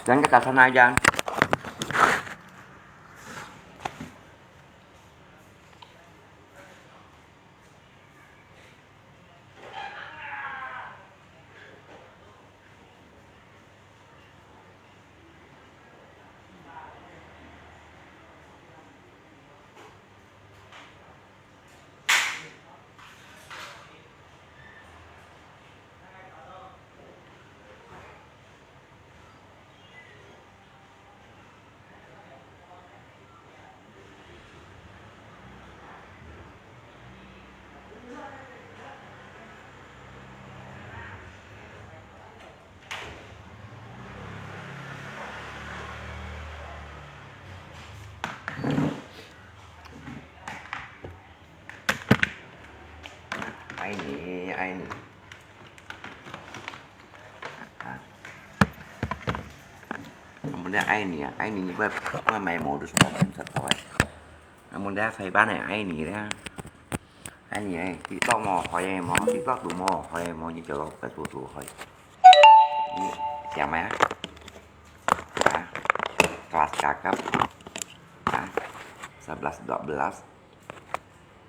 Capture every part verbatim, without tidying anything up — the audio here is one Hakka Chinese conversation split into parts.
Jangan kata sana aja. 愛你，愛你。啊。Amun dia ai ni, ai ni ni buat, buat mai modus buat buat buat. Amun dia fai ban ai ni dia. Ai ni ai, TikTok mo, hoi mo, TikTok tu mo, hoi mo, ni jolo ka tu tu hoi. Ni siapa ya? Ah, kelas kakap. Ah, sebelas dua belas.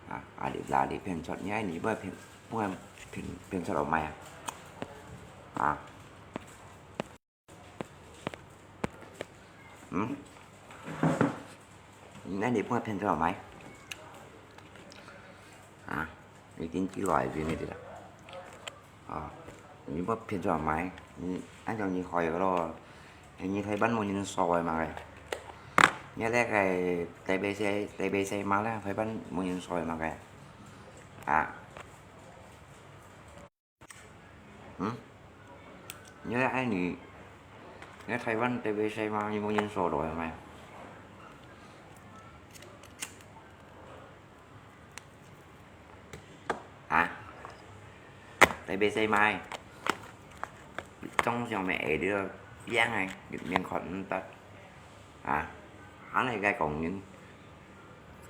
Ah, adik lah adik pen shot ni ai ni buat pen, buat pen, pen shot omai ah. Ah. Hmm? Nè, 你幫我騙出來買？啊？你緊起來，你你這個。啊，你幫我騙出來買？你，恁樣你害个咯。你台灣無人收个嘛个。你那個台北市，台北市嘛咧，台灣無人收个嘛个。啊？ 嗯？你愛你，你台灣特別細嗎？你無人收到係咪？啊？特別細嗎？中上面下這個樣个，入面看毋得。 啊，恁樣个講人，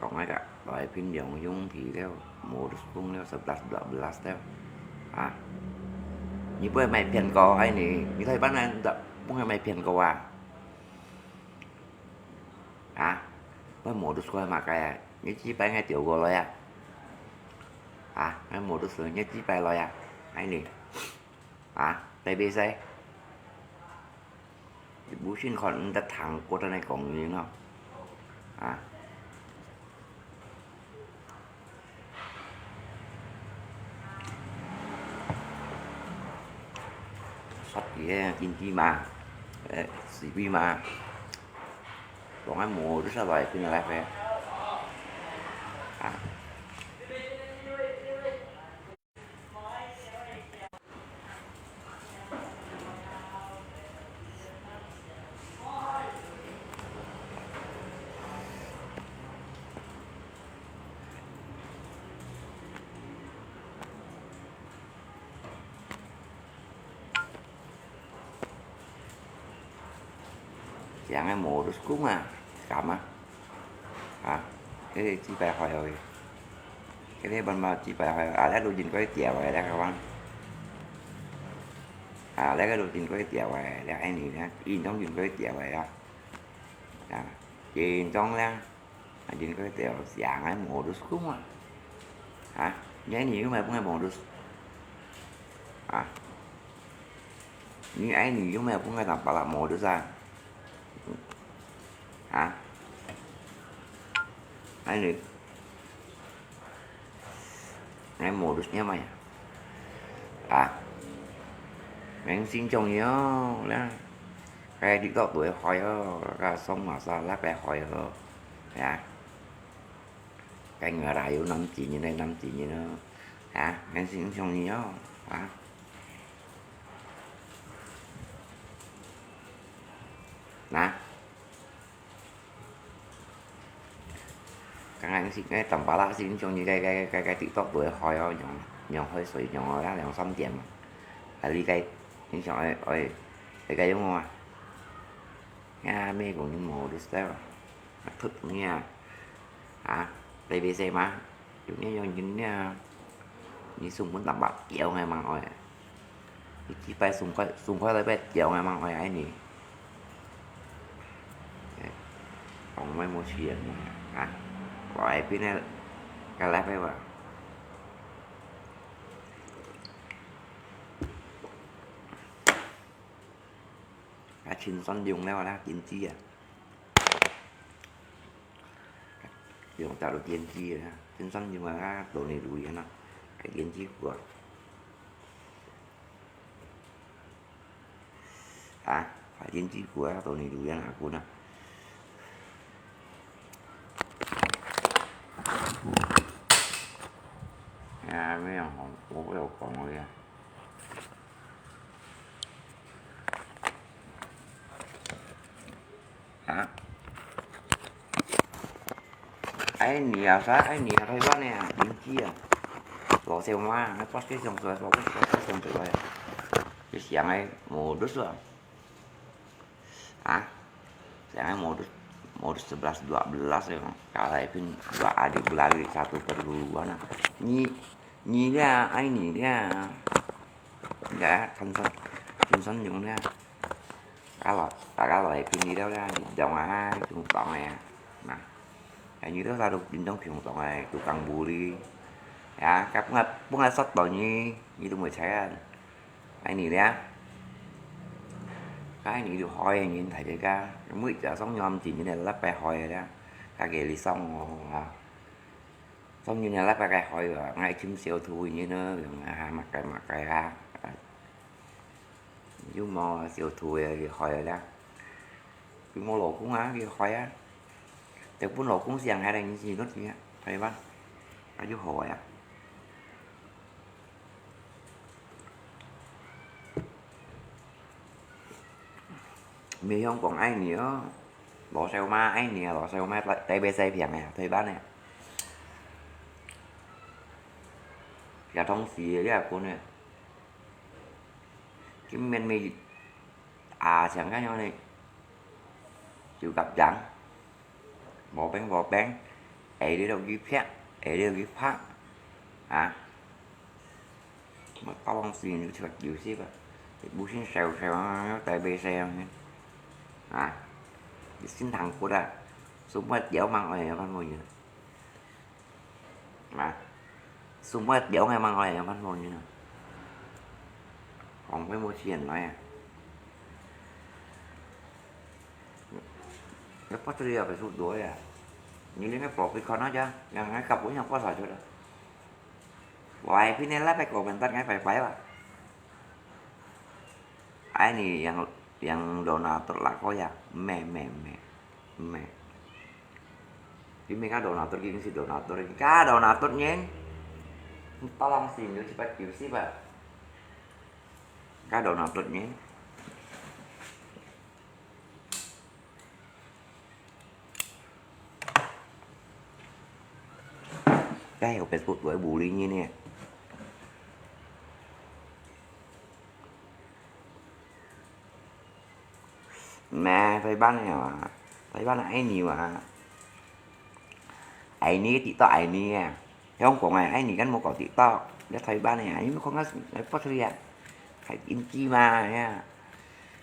講那個來賓兩兄弟了，無公了，sebelas dua belas了，啊，你不會買騙過，哎，你，你台灣人的不會買騙過啊？啊，我無就出來嘛該啊，你幾擺愛調過來啊？啊，我無就出，你幾擺來啊？哎，你。 啊，特別細。你不信看，你得聽過得來講你咯。啊。說佢个經濟嘛，呃，水費嘛，講个無，就出來跟你來回。啊。 Siang ai modus kuma, kama. Ha, cái này chỉ bài hỏi rồi. Cái này bạn mà chỉ bài hỏi, à, lẽ đồ nhìn có cái kiểu vậy đó các bạn. À, lẽ cái đồ nhìn có cái kiểu vậy, lẽ ai nỉ đó, in trong nhìn có cái kiểu vậy đó. À, nhìn trong lẽ, à, nhìn có cái kiểu siang ai modus kuma. Ha, nhớ nỉ mà cũng ai modus. Ha. Ni ai nỉ yung me pung ai tang pala modus a. Ha? Ai nỉ. Ai modus nia mai. Ha? Meng xin chong yo la. Cái TikTok tuổi hỏi yo, cái sống mà sao lá cái hỏi yo. Ya. Cái người ra yo năm chín như này, năm chín như nó. Ha? Meng xin chong yo. Ha? Nè. Cái này thì cái tầm bá lạ thì chúng như cái, cái, cái, cái TikTok tuổi hỏi ó, nhung, nhung hơi sôi nhung ó, đã lòng xăm tiền mà. Là đi cái, những chọn ơi, ơi, cái, cái giống không à? Nga mê cũng những mồ đi style. Thực nha. Hả? Đây bê xe mà. Chủ nghĩa do những nha. Những sung muốn tầm bạc kéo ngay mà ơi. Chỉ phải sung khỏi, sung khỏi lại phải kéo ngay mà ơi ai nỉ. 講，𠊎無錢啊，啊，𠊎邊个，个來陪我。啊，清算用了啦，經濟啊。用到了經濟啊，清算用啊，多年如年啊，个經濟股啊。 啊，發展之股啊，多年有影啊，股啊。啊，沒有，我不要講了呀。啊？哎，你啊，啥？哎，你啊，台灣的啊，鄰居啊，老小嘛，那八岁上出来，八岁上出来，就想哎，modus啊，啊，想哎modus modus sebelas dua belas ya, kalau pun dua adik beradik satu perguruan ah. Ni, ni dia, ai ni dia, ya, kan san, kan san yung dia. Kalau, kalau pun ni dia lah, di dong ah, di dong ah, nah. Ai ni dia satu di dong dong ah, tukang buli. Ya, kap ngat, ngat sat tau ni, ni tu mo chayan. Ai ni dia. Ai ni tu hoi ni thai dia ka, mui ja song nyom jin ni lap pai hoi dia. Ka ke li song ah. Song ni lap pai hoi ah, ngai chim siu tu ni ne, ha, mak kai mak kai ha. Yuk mo siu tu ya, ya hoi ya. Yuk mo lo kung ah, ya hoi ya. Te pun lo kung siang hai dang ni si lut ni ya, hoi ban. Ka yuk hoi ya. Mi yong kong ai ni oh. Lo siu ma ai ni, lo siu ma tai, tai be sai piang ya, tai ban ya. Ya thong si ya kun ya. Kim men mi a siang ka yong ni. Chiu kap jang. Bò beng, bò beng. Ai đi đâu ghi phiat, ai đi đâu ghi phá. Hả? Mà tao bằng xin như chụp kiểu xí vậy. Thì bu xin sèo sèo, nó tay bê sèo nhé. Hả? Thì xin thẳng của đã. Số một chéo mang ơi, văn mùi nhỉ? Mà số một chéo ngày mang ơi, văn mùi nhỉ? Không phải mua tiền nói à? Cái bắt đi là phải sụt đuổi à? Như đến cái bỏ cái con nó chứ, yang cái cặp của nhau có sao chứ đó. Wai, phi ne la pai komentar ngai pai pai ba. Ai ni yang, yang donatur la ko ya. Me, me, me. Me. Phi me ka donatur ki si donatur ki. Ka donatur nyen. Tolong sin yu si ba kiu si ba. Ka donatur nyen. Cái Facebook của bù li như nè. Mà phải bán này hả? Phải bán là ai nhiều hả? Ai ni TikTok ai ni à. Không có ngày ai ni kan một có TikTok. Để phải bán này hả? Nhưng mà không có, phải post đi à. Phải in chi mà nha.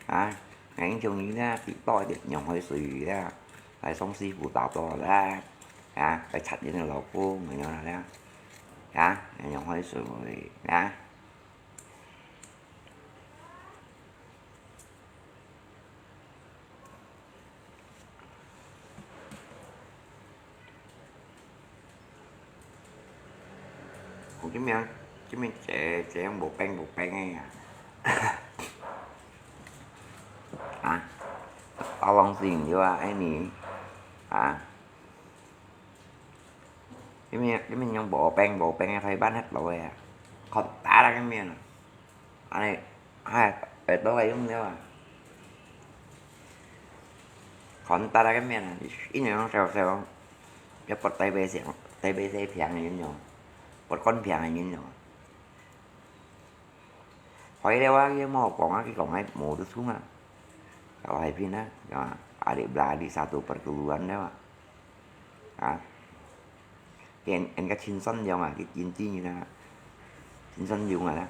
Hả? Ngày anh chồng ni nha, TikTok để nhóm hơi suy nghĩ nha. Phải sống si phụ tạo to ra. Hả? Phải chặt đến là cô mà nhau ra. Hả? Nhóm hơi suy nghĩ nha. Ủa, cái miệng, cái miệng trẻ, trẻ em bộ bánh, bộ bánh ấy à? Hả? Tao lòng xin vô à, anh nỉ. Hả? Cái miệng, cái miệng nhông bộ bánh, bộ bánh ấy phải bán hết rồi à? Không tá ra cái miệng à? Anh này, hai, phải tôi phải dùng nữa à? Còn tá ra cái miệng à? Ít nhiều nó xèo xèo. Cái bật tay bê xèo, tay bê xe phiàng này dùng nhau. Bật con phiàng này dùng nhau. Khỏi đeo á, cái mò còn á, cái còn ấy mổ được xuống à. Kalau hai pin á, ya, adik beradik satu perguruan đeo à. Hả? Cái anh, anh cái chính sân dùng à, cái chính trị như là chính sân dùng à đó.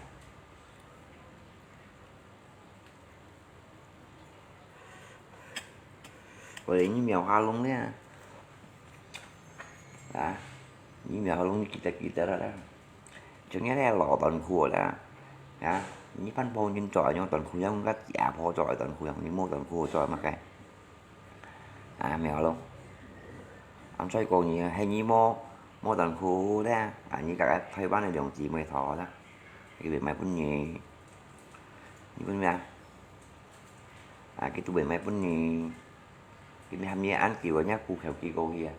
過來你廟下弄咧，啊，你廟下弄你記得記得啦啦，像你這老短褲啦，啊，你番婆人著恁樣短褲，像个姐婆著个短褲樣，你無短褲著麼个？啊，廟下弄。恁衰過你，係你無無短褲咧，啊，你甲个台灣个兩姊妹討啦，佢會買分你，你分咩啊？ 啊，佢都會買分你。佢咪喊你恁久啊，你褲翹佢過去啊。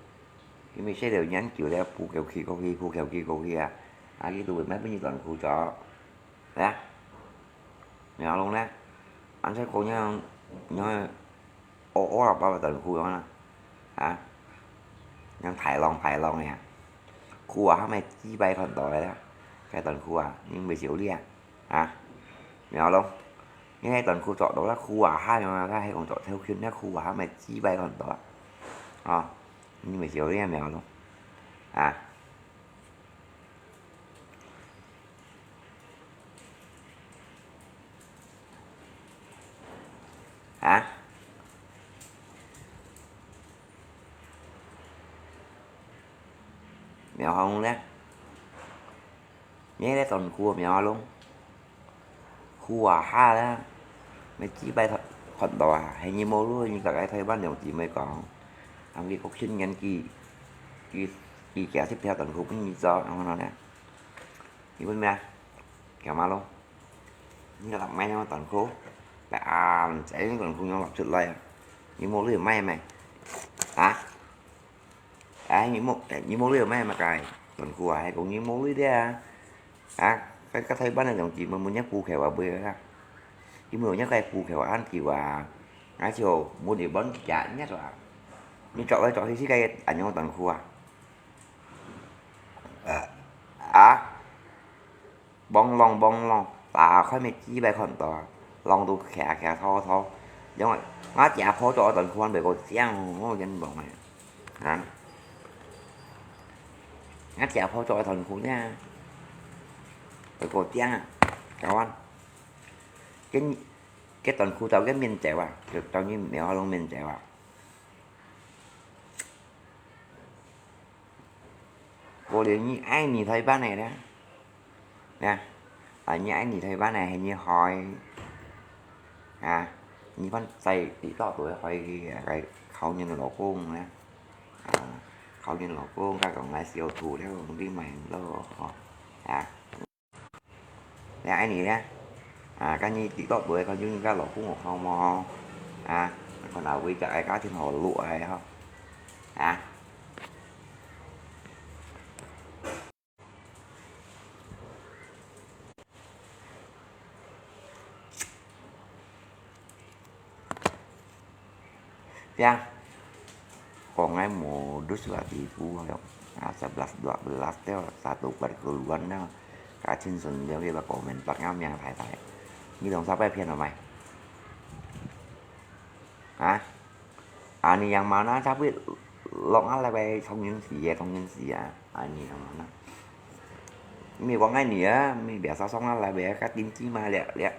佢咪洗了恁久了，褲翹佢過去，褲翹佢過去啊。啊，佢都會買分你短褲著。來啊，你好弄咧，恁衰過樣，你好屙屙啦，包个短褲樣啦，啊，樣排浪排浪个啊。褲啊，還沒幾擺看到个啦，該短褲啊，你袂少咧啊。 啊，你好弄，你係短褲著到啦，褲下下樣啊，係講著條裙，該褲下下乜幾擺看到啊？啊，你袂少咧，你好弄，啊，啊，你好弄咧。 你這短褲啊，你好弄，褲下下啦，乜幾擺看到啊，係你無鐳，你甲个台灣兩姊妹講，啊，佢國慶年紀，佢佢寄十條短褲分你著，然後呢，你分咩啊？幹嘛咯？你摎買條短褲，來啊，毋知你短褲樣摎出來啊，你無鐳買咩？啊？ 哎，你無，哎，你無鐳買麼个短褲啊？係講你無鐳咧啊？啊，該，該台灣个兩姊妹問你褲扣啊，買啊。你無你个褲扣啊，恁久啊，啊就問你問假，你啊，你著來著去係該恁樣短褲啊？啊？ 啵啷啵啷，打開乜幾擺看到啊，啷到擎擎拖拖，因為𠊎姐婆著个短褲還袂過靚哦，我跟你講啊，啊，𠊎姐婆著个短褲呢，袂過靚啊，教官，跟，跟短褲照个面走啊，就照你廟下弄面走啊。 過了你愛你台灣个咧，啊，啊，你愛你台灣个係你害，啊，你番在TikTok肚害个考人老公咧，啊，考人老公，該講𠊎小兔咧，講你買咯，吼，啊。 你愛你咧，啊，該你TikTok肚个，看有人家老公有好無？啊，看哪位个愛家庭好錄个吼，啊。 Ya, kong ai modus lah tipu, ah, sebelas dua belas teo, satu perguluan teo. Kacin sundel kita komen, tak ngam yang thai thai. Ni dong siapa yang pian amai? Hah? Ani yang mana tapi long ala bai song yin si ya, song yin si ya. Ani yang mana? Mi wang ai ni ya, mi biasa song ala bai ka tin ki ma liak liak.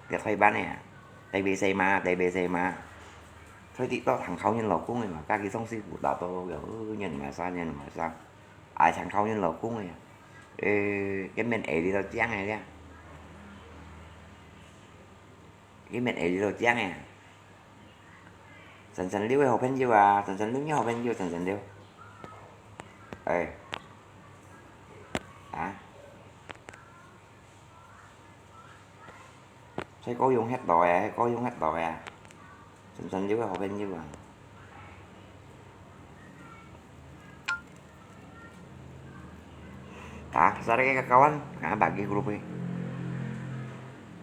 Liak thoi ban ya. Tây bê say ma, tây bê say ma. Thoi ti to thằng khâu nhân lộc cũng mà các cái song si bu ta to, nhân mà sa, nhân mà sa. Ai thằng khâu nhân lộc cũng ya. Ê, cái men ấy đi tao chang này ya. Cái men ấy đi tao chang ya. Sần sần liu hộp phên diu à, sần sần liu nhớ hộp phên diu, sần sần liu. Ê. Hả? Thấy có dùng hết rồi à, thấy có dùng hết rồi à. Sần sần liu hộp phên diu à. Hả? Sao đây các kawan? Hả, bạn kia group đi.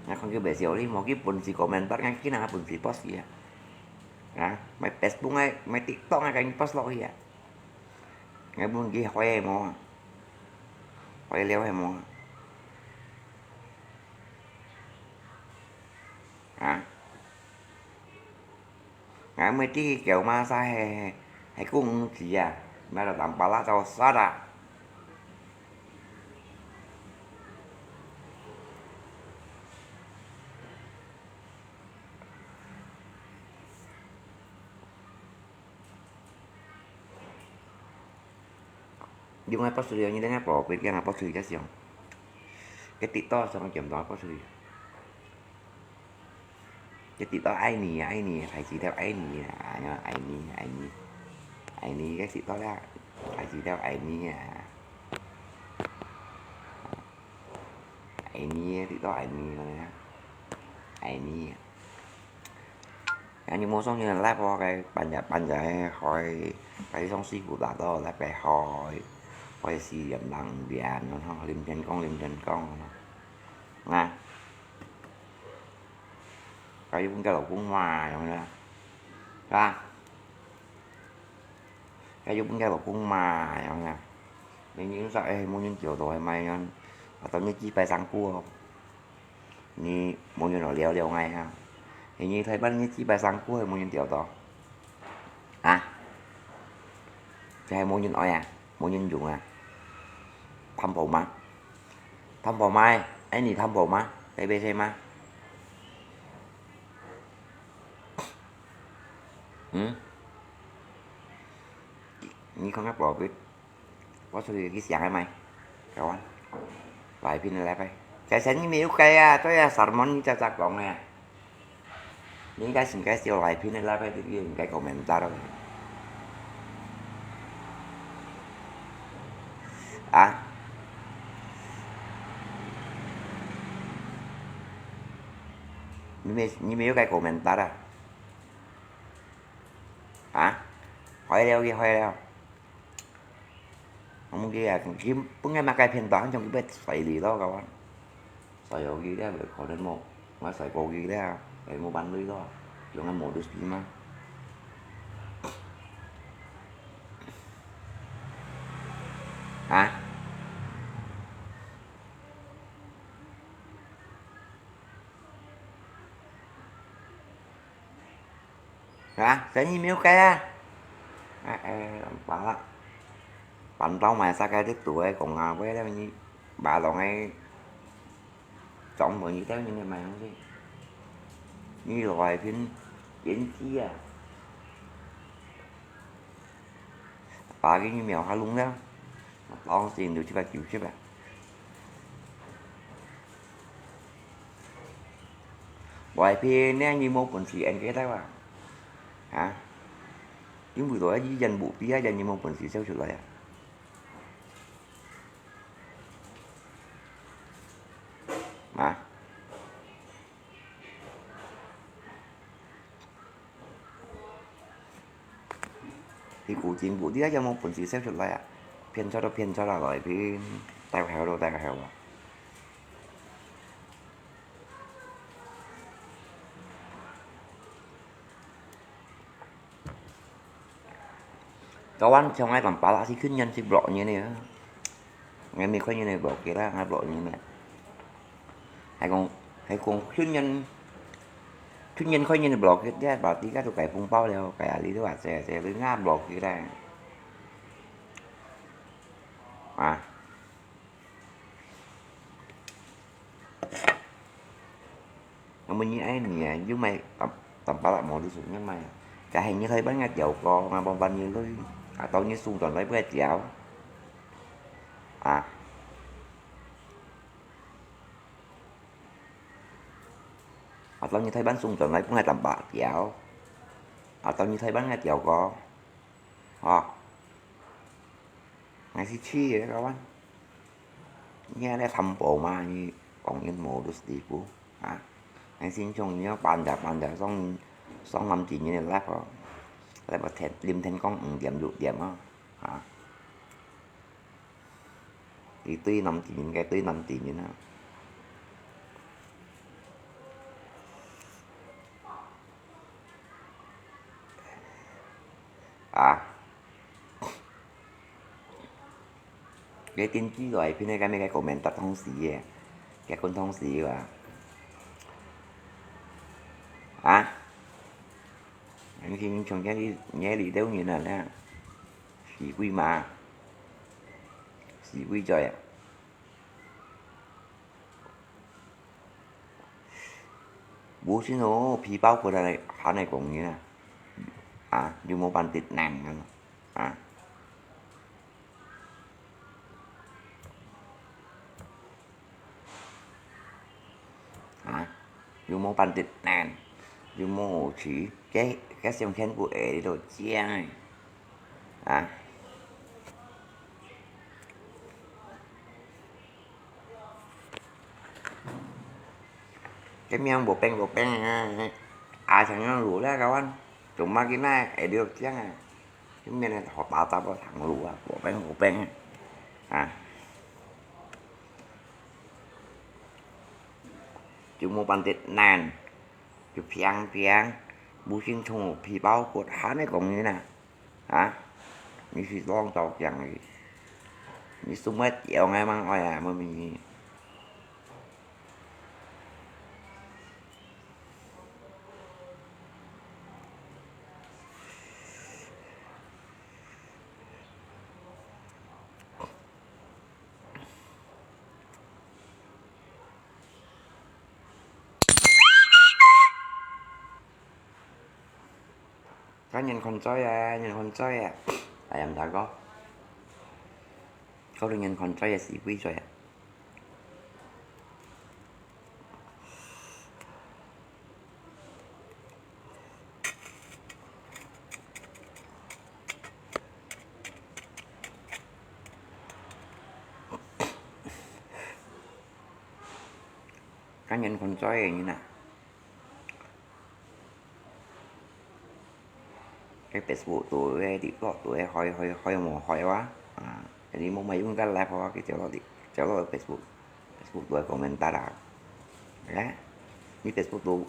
Nè, không kêu bé xíu đi, mau kêu bún xì comment bắt ngay kia nè, bún xì post gì à. Hả? Mày Facebook ngay, mày TikTok ngay, cái post lo gì à. Ngay bún kia hỏi em mà. Hỏi leo em mà. Hả? Ngài mới chỉ kéo mà sao hè, hè cũng chỉ à, mà là tắm pala cho sát à. 另外post出去，你等下post別个人post出去才上。該TikTok上个檢討post出去。該TikTok愛你啊，愛你，大字條愛你啊，哎呀，愛你，愛你，愛你，該TikTok啦，大字條愛你啊，愛你，TikTok愛你，愛你啊。 啊，你無上去live哦，該半夜半夜个海，該上水庫打到live个海，海四點零五點，然後臨天光臨天光，啊，該又分該老公罵，有沒有？啊，該又分該老公罵，有沒有？你你說，哎，無人叫到，還買樣，啊，等你幾百上過哦。 你無人來聊聊𠊎哈？你台灣你幾百上過，無人釣到？啊？這還無人愛啊？無人用啊？貪寶嗎？貪寶嗎？愛你貪寶嗎？愛買些嗎？嗯？你看看寶貝。 我出去去想个買，kawan。來賓的來呗。在這裡沒有該啊，對啊，sermon你在這講个。你應該是應該叫來賓的來呗，你應該komentar个。啊？你沒你沒有該komentar啊？啊？壞了，佢壞了。 我問佢啊，佢本來嘛該片段，像佢要洗你咯，kawan。洗好佢了，可能無，𠊎洗過佢了，哎，無辦法咯，用个modus你嘛。啊？ 啊，生意沒有開啊？哎，哎，罢了。Pantau masak cái tiếp tục ấy, còn ngà với đó như bà lòng ấy, chống với như thế như này mày không gì. Như loại phim chiến sĩ à. Bà cái như mèo há lung đó. Tao xin được chứ bà chịu chứ bà. Bởi vì nè, như mô phận sĩ anh cái đó à. Hả? Chính vì đó, dân bụ tí, dân như mô phận sĩ sao sửa lại à? Mà. Thì cú chính phủ tí, dân mô phận sĩ sao sửa lại à? Phiền cho đó, phiền cho đó rồi, thì tài khoản đâu, tài khoản à? Kawan, trong ai còn pala si khuyên nhân si block như này á. Ngày mình khuyên như này block kia đó, ai block như này. Hay còn, hay còn khuyên nhân, khuyên nhân khuyên như này block kia, bà tí các tụi cái phong bao liao, cái ali đó, bà xe, xe, lưới ngã block kia đây. À. Ngà mùi nyi ai nì, yû mai tàm, tàm pà lạ mò lu sụt ngà mai. Chả hay nyi hơi bắn ngà tiảo kò, ngà bong bắn nyi lui. À, tàu nyi sung tròn lấy bữa tiảo. À. À, tàu nyi hơi bắn sung tròn lấy bữa ngà tàm pà tiảo. À, tàu nyi hơi bắn ngà tiảo kò. À. Ngài si chi vậy các bạn. Nghe lẽ thăm bộ mà như còn yên mộ được đi cú. Hả? Ngài xin chồng nhớ bàn đạp bàn đạp xong, xong năm chín như lắp rồi. Lắp bật thẹn, lim thẹn con ứng điểm dụ điểm á. Hả? Thì tuy năm chín cái tuy năm chín như nào. À. Cái tin tức rồi, phía này cái mấy cái comment tắt thông xí vậy. Cái con thông xí à. À. Anh khi chúng nhớ đi, nhớ đi đâu như nào nè. Xí quỷ mà. Xí quỷ rồi à. Bố xin hô, phi bao của này, phá này cũng như là, à, dù một bàn tịt nặng nữa. À. 又無半滴奶，又無好食，該，該先全部下裡肚靚个，啊！該面無冰無冰啊，啊，像樣路咧，kawan，做麼个呢？下裡靚啊！該面呢，好打雜个行路啊，無冰無冰啊，啊！ 就無半滴奶，就平平，無心從皮包骨，還係講你呢，啊？你係浪到這樣个，你什麼樣个嘛？哎呀，莫名其妙。 該人看衰啊，人看衰啊！哎呀，毋使講，可能人看衰啊，死鬼衰啊！ 該人看衰个人啊！該Facebook肚个，TikTok肚个，開，開，開無開哇？啊，你無買用該live哇，去走落去，走落去Facebook，Facebook肚个comment啊。哎，你Facebook肚，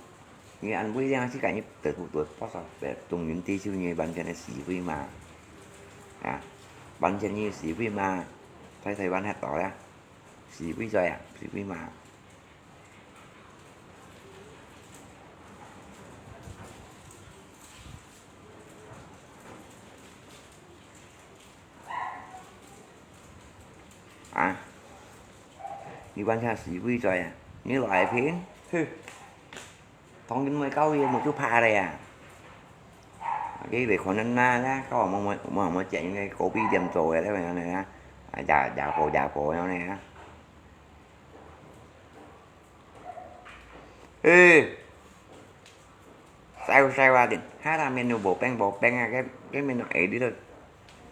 你安慰這樣去講，你Facebook肚个多少个中人地球，你完全个死鬼嘛。啊，完全你死鬼嘛，在台灣遐多呀，死鬼在啊，死鬼嘛。 啊，你完全死鬼在啊！你來拼，哼！當今个教育無就怕了呀！你來看人啊，那搞麼麼麼麼剪一個狗屁店做个，那樣的啊，啊，家家婆家婆樣的啊。 欸，笑笑啊，哈啦，面都無冰無冰啊，該，該面都下裡肚，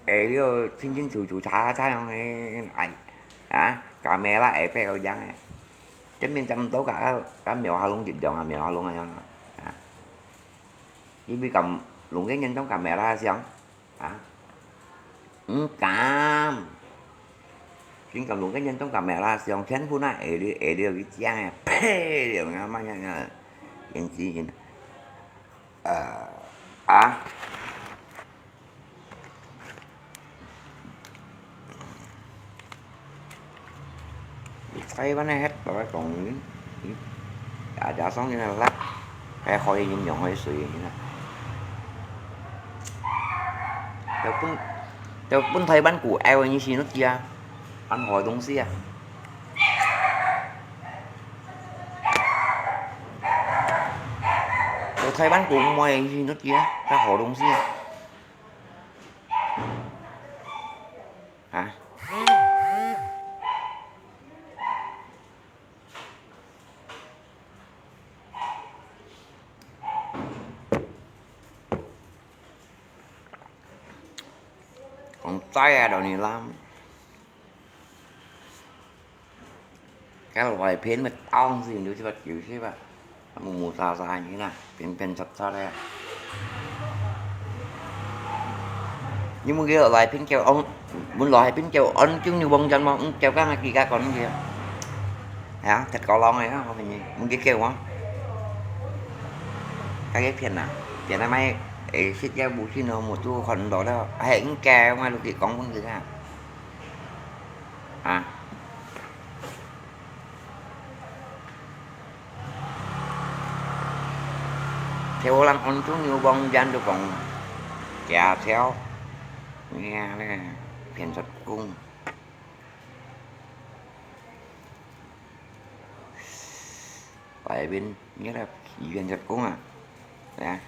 下裡肚清清楚楚，查查樣个，哎，啊，camera下背好樣个，這面差不多甲，甲廟下龍一樣啊，廟下龍啊樣啊，啊，你會敢弄个人當camera像？ 啊？毋敢。真敢弄个人當camera像全部那下了，下了去講啊，呸！了，麼樣啊，演技演，呃，啊？ 台灣个歇到个公園，也也上去那落，該海應用海水个啦。就分就分台灣古埃文一些東西啊，安好東西啊。就台灣古莫一些東西啊，該好東西啊。 啊？講齋啊，老年人。 該來片乜當時就係話九十啊，木木沙沙个啦，平平仝仝个。你問佢來片叫安，問來片叫安，叫你往前望，嗯，叫緊个幾个講佢。係啊，忒高冷个啊，我問你，問佢叫我。該个片啊，片啊，買，誒，食个無信哦，目珠看毋到了，係，應該我落去講分佢啊。 啊。頭人安中有望眼都講，假條，你看那个騙術工。外面，你那騙術工啊，啊。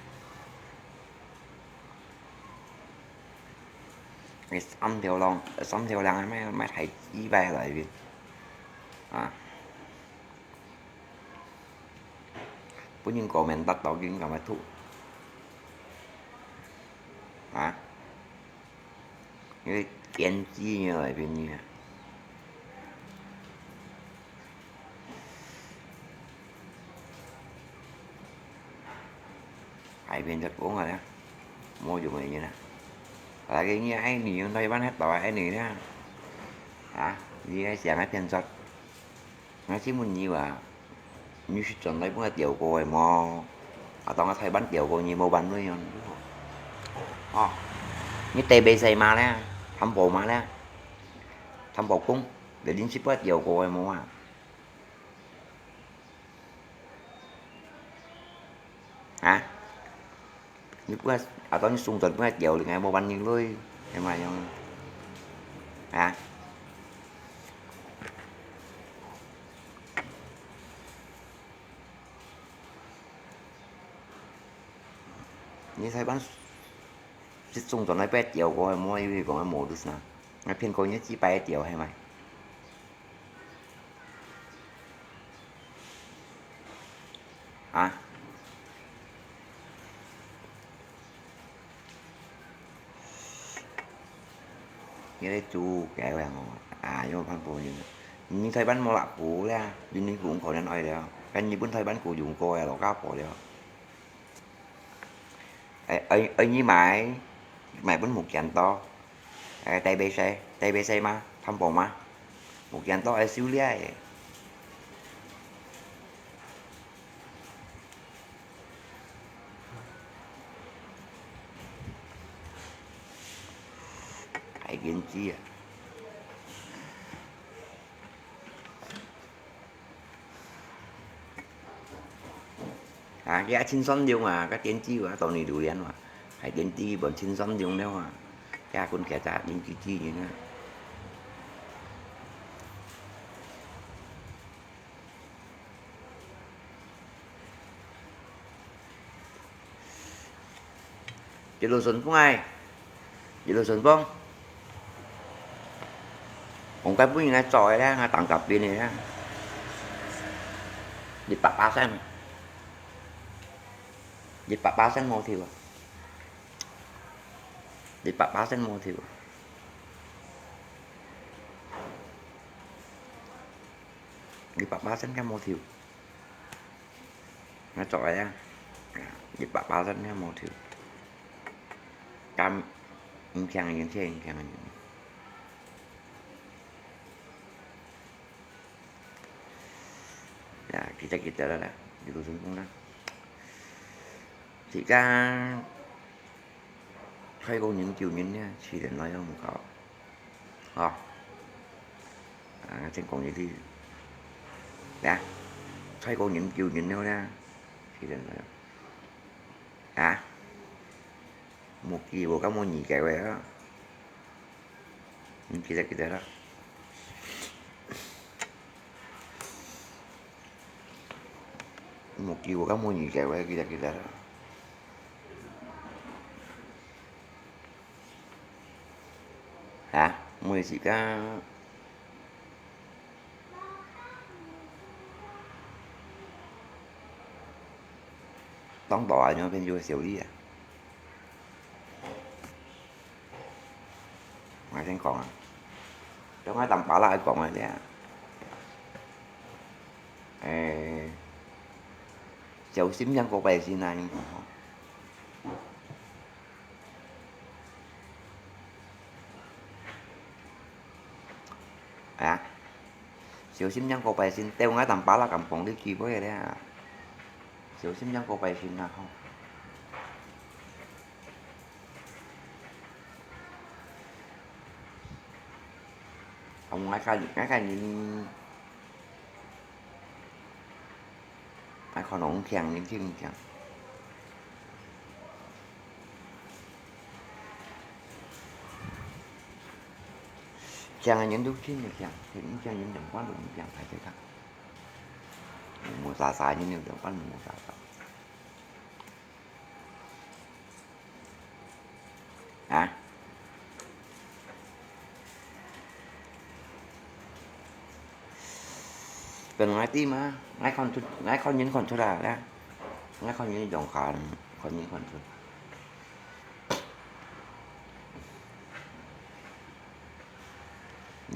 你三條龍，三條龍啊，買，買台機牌來面。啊。分人comment得到，你敢會吐？啊？你會堅持你來騙你啊？海邊就講啊，無用个人啊。Lagi你愛你用台灣黑道愛你啦。啊？你愛想愛騙出。 𠊎請問你啊，你係轉來分𠊎釣過个無？啊，當𠊎台灣釣過，你無還你哦。哦，你台北西嘛咧，貪寶嘛咧，貪寶公，你臨時分𠊎釣過个無啊？啊？ 你分𠊎，啊，當你送轉分𠊎釣，你還無還人類，係麼樣？啊？你台灣，你送轉來分𠊎釣過，無，因為講無就是啦。𠊎騙過你幾擺釣，係無？ 啊？你來煮雞飯哦，啊，有辦法呢。你台灣無辣椒咧，你你講可能愛了，但日本台灣佢用過个老家婆了。 哎，哎，哎，你買，買分無見到。哎，台北西，台北西嘛，貪寶嘛，無見到，哎，收了哎。還堅持啊！ 啊，佢也盡善良啊，該電子啊，當你榴槤啊，還電子本盡善良了啊，佢也分佢隻電子之人啊。一路順風哎，一路順風。往該本應該做个咧，𠊎當合邊个咧，一百巴仙，一百巴仙無跳啊，一百巴仙無跳啊，一百巴仙敢無跳？ 𠊎做个啊，一百巴仙也無跳。敢，毋強个人，真毋強个人。呀，記得記得了啦，一路順風啦。自家 泰國人、救人呢，自然來用搞。哦，啊，正講一句，呀，泰國人、救人了呢，自然來用。啊，無記無敢無二个話啊。 嗯，記得記得啦。無記無敢無二个話，記得記得啦。啊，每時間當多啊，有朋友小弟啊。 𠊎先講啊，當𠊎當巴拉講个咧，誒，小心像過拜神啊，你講吼。啊，小心像過拜神，對𠊎當巴拉敢講你機會个咧，小心像過拜神啊吼。 啊，𠊎个，𠊎个人，𠊎可能強，你聽強。強个人都聽得強，聽強人兩半都毋強，大家看。無啥啥人兩半無啥啥。 啊？本來知嘛，𠊎看出，𠊎看人看出來啦。𠊎看你用看，看你看出。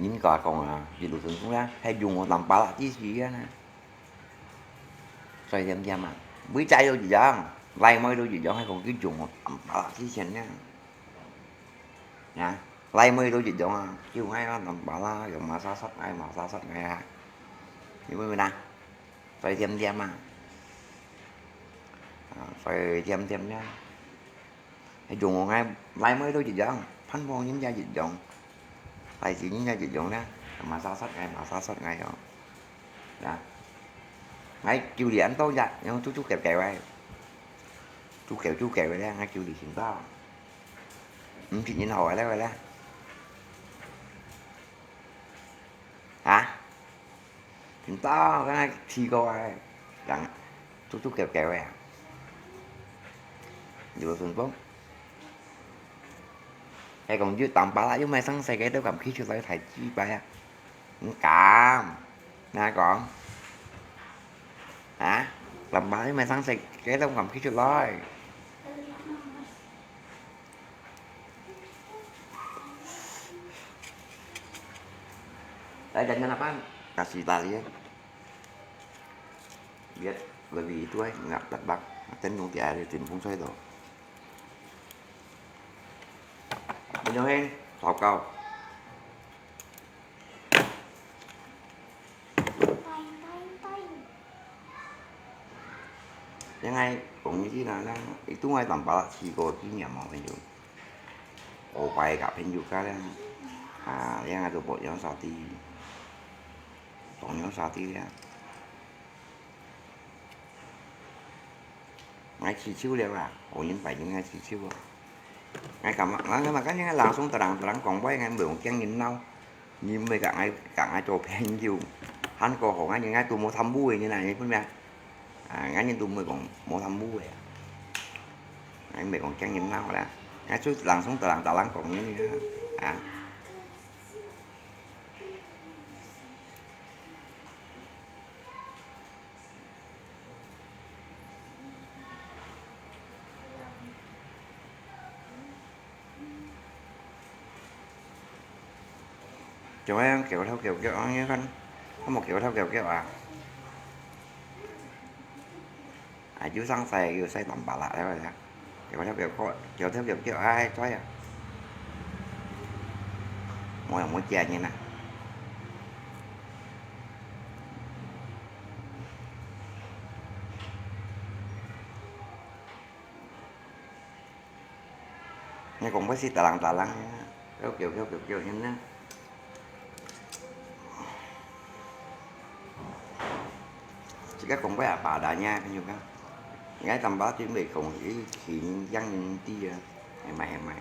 人家講啊，一路順風啊，係用我淡白啦，支持啊呢。所以點點啊，每隻都一樣，來妹都一樣，還講佢用我淡白啦，支持呢。啊，來妹都一樣啊，就愛啊淡白啦，用馬殺殺，愛馬殺殺，愛啊，你明白啦？ 所以點點啊，啊，所以點點呢，係用𠊎來妹都一樣，盼望人家一樣，來自人家一樣呢，馬殺殺𠊎，馬殺殺𠊎哦，啊，𠊎救你恁多日，然後都都救救个，都救都救个咧，𠊎救你先到，毋知人好个咧，喂咧。 啊？毋知，剛剛試過啊，人足足夠夠个啊。有順風。係講有淡白啦，又毋係生細个，都敢企出來大嘴巴啊？毋敢，哪講？啊？淡白又毋係生細个，都敢企出來？ Ay, ganyan na pan. Kasi tali eh. Lihat lebih itu eh, nggak terbang. Makin nung di air tim feng shui tu. Menyuhin, tawkau. 因為講起來呢，佢都係淡白試過經驗嘛，朋友。我拜个朋友家呢，啊，因為都無樣啥地，當樣啥地呢。 𠊎試手了啦，好人拜人𠊎試手啊。𠊎感覺，𠊎感覺今日𠊎人送得人，得人講話，𠊎毋會驚人惱。你毋會甲𠊎，甲𠊎做朋友，還過好，𠊎人𠊎都無貪污个人啊，你分明？啊，𠊎人都毋會講無貪污个啊。𠊎毋會講驚人惱啦，𠊎就人送得人，得人講人啊，啊。 做咩樣噭頭噭腳啊？你看，有無噭頭噭腳啊？啊，又生細又細淡白啦，係咪啊？噭頭噭腳，噭頭噭腳，哎，對啊。無用，無見人啊。 你講話係打冷打冷，噭噭噭噭噭呢。自家講話也巴打呢，朋友講。𠊎淡薄準備講，佢佢人樣人知啊，係咪係咪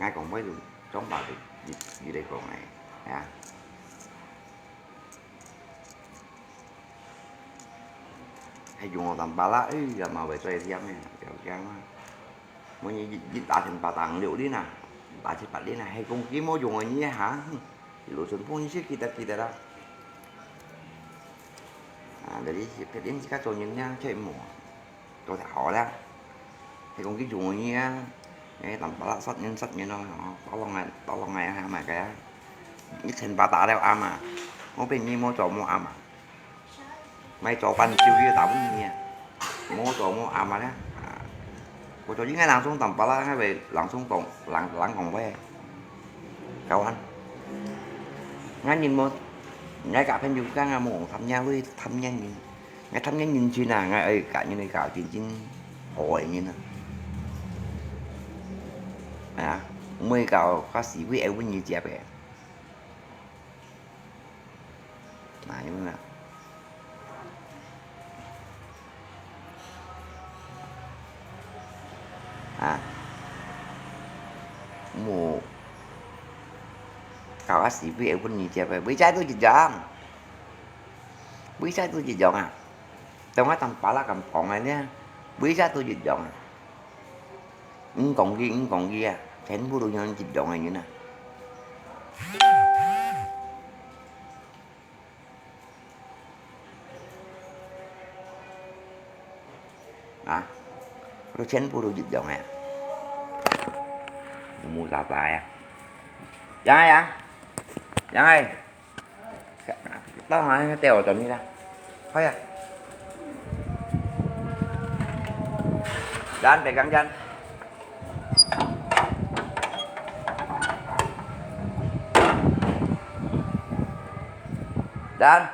？𠊎講話就裝白就，佢佢來講个，係啊。 係用我淡白啦，哎呀，嘛會再添呢，了解嘛。每日一一打千八打五六零啊，打七八零啊，係講佢無用个呢哈，哼，一路順風，你識記得記得啦。啊，這裡係別人自家做人呢，卻無。 都係好啦。係講佢用个啊，誒，淡薄啦，殺人殺人咯，吼，tolong啊，tolong啊，係嘛个啊。一千八打了啱啊，我變你無做無啱啊。買做飯燒魚打分你啊，無做無啱啊咧。啊，我做應該人送淡薄啦，因為人送講，人人講話。 Kawan，𠊎人無，𠊎个朋友講啊，無貪人位，貪人人。𠊎貪人人情啊，𠊎愛甲人愛甲真正好个人啊。啊，毋會搞較是非愛分人接个。 哪有啦？啊，無，搞啊是非會分你接个，每隻都一樣，每隻都一樣啊！等下當巴拉咁講个呢，每隻都一樣啊！ 毋講佢，毋講佢啊，全部都像一樣个人啊。都全部都一樣个，烏烏雜雜个。楊愛，楊愛，到哪帶我轉去啦？快啊！Dan，別講Dan。Dan。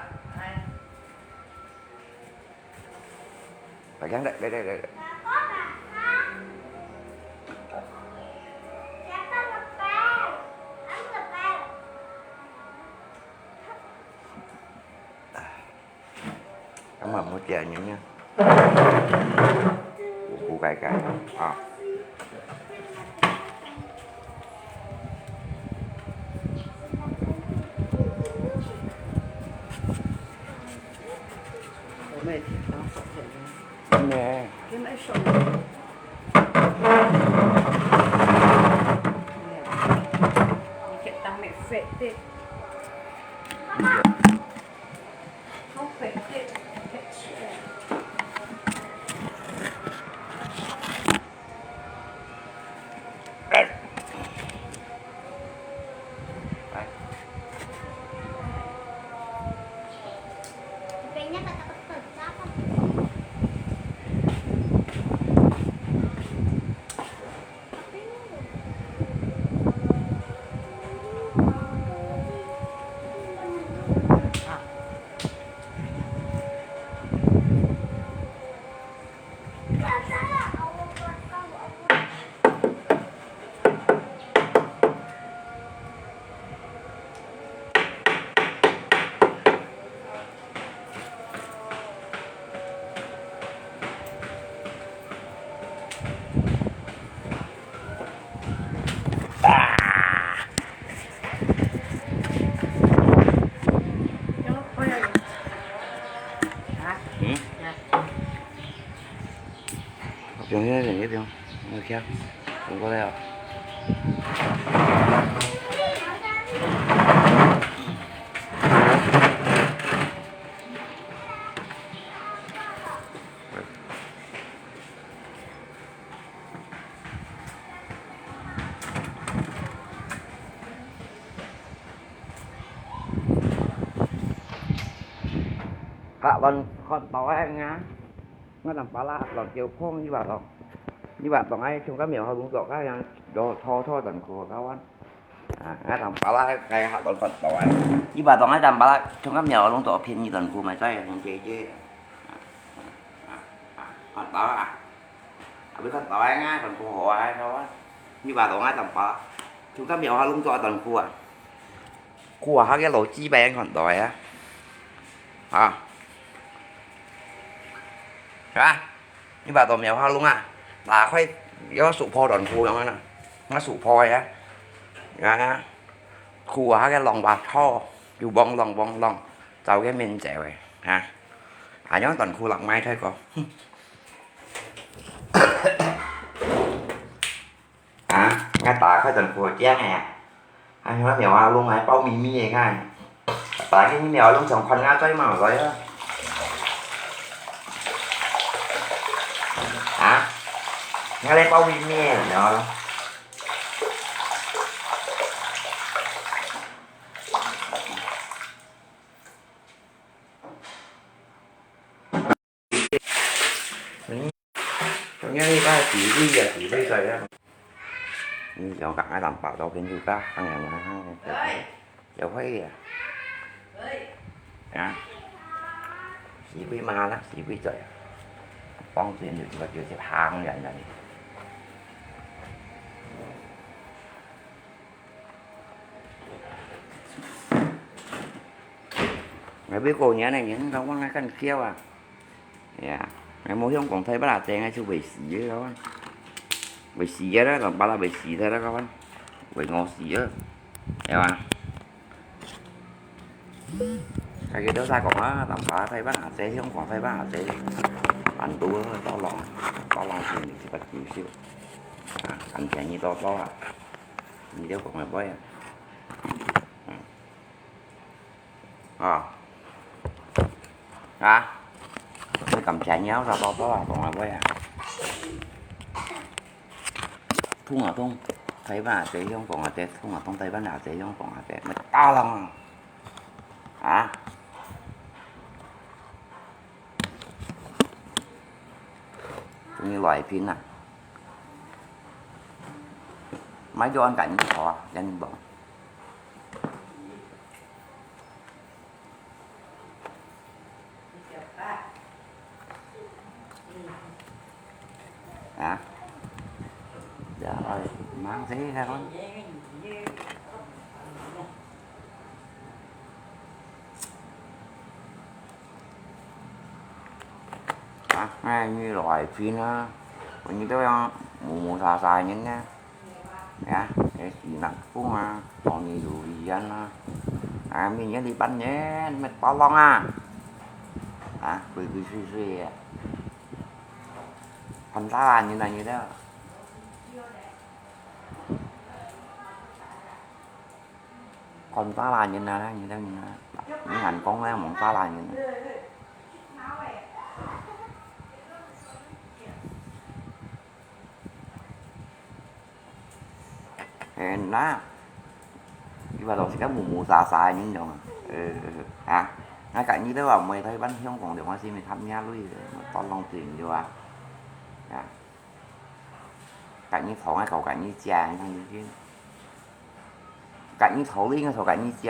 Pegang dek, dek, dek, dek. Kamu mau dia nyonya. Bubu kai kai. Ah. 我们也挺当好的呢。真的。跟那上面。你可以当免费的。好费的，好费的。 嗯？ 放下，放下，放下，放過來哦。客人看到个啊！ 𠊎當巴拉落招碰，你話當，你話當愛從該廟口弄到該樣，落拖拖等苦个話。啊，𠊎當巴拉該下當看到啊，你話當愛當巴拉從該廟口弄到便宜等苦，買在人姐姐。啊，啊，啊，看到啊，啊，你看到啊，等苦好啊，好啊。你話當愛當巴拉從該廟口弄到等苦啊。 過下个老雞排看到个啊。啊。係吧？你把到廟口弄啊，打開，要手破短褲樣啊，那手破个啊。啊，褲下个浪把拖，又晃浪晃浪，走个面走个，啊。啊，樣短褲浪賣太過。哼。 啊，𠊎打開等苦驚个啊！哎呀，苗啊，弄還包咪咪个看。打開苗啊，弄成款啊，最mau來啊！啊，𠊎來包咪咪个苗啊！ 嗯，昨天你把地位啊，地位在啊。你想讲啊，人包到跟你家，哎呀，有会啊。啊，地位嘛啦，地位在啊。帮助你，我就是行人啊。 𠊎會過年个人，老王還敢叫啊？呀，𠊎無想講大把仔，𠊎就會死个，老王。會死个啦，老爸啦，會死个啦，老王。會餓死个，係嘛？大家都在講啊，老爸大把仔，香港大把仔，蠻多个，到浪，到浪先，你去把九十，啊，很便宜多多啊。 你了講个話啊？嗯。啊。啊？你感謝你好，多多啊，講个話啊？通啊通，臺灣也得，香港也得，通啊通，臺灣也得，香港也得，麥當勞啊！啊？終於來一片啊！買到恁緊要啊，恁忙。 啊？呀，哎，忙死了。啊，哎，你來拼啊，你都要摸摸查查人呢。 呀，這是南風啊，當然有味啊啦。啊，明年你半年，乜包浪啊？啊，鬼鬼祟祟个。看大人啊，你都。看大人啊，你都，你都，你還講咧，望大人啊。 係啦，佢話老實講，摸摸沙沙个人樣啊。呃，啊，𠊎今日都話毋會台灣香港个，𠊎先去探下類个，當浪費了啊。啊，今日糖啊，搞今日食，你看你這，今日糖你應該搞今日食。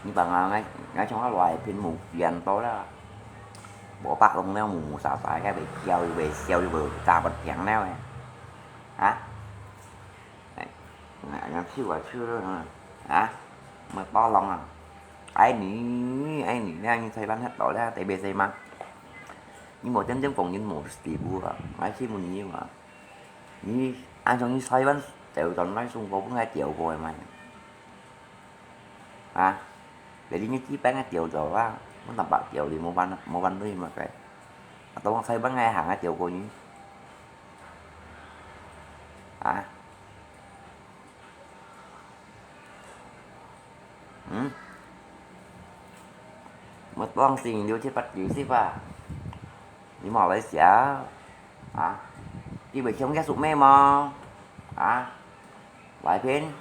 你幫𠊎，𠊎，𠊎像𠊎來屏幕變到啦，無白弄了，烏烏沙沙，該會笑，又會笑，又會打不停了誒。啊？哎，𠊎，𠊎手啊，手了，啊？莫包弄啊！愛你，愛你，那你台灣忒多了，特別係嘛？你無真正講人無地步啊！𠊎請問你嘛？ 你恁樣你台灣調轉來中國本來調過个嘛？啊？別人你基本个調走啊，我坦白調你無辦，無辦法嘛該。啊，當台灣个行个調過你。啊？ 嗯？莫當心，六七八九十啊！你莫來笑啊！你會想結束咩無？啊？來片？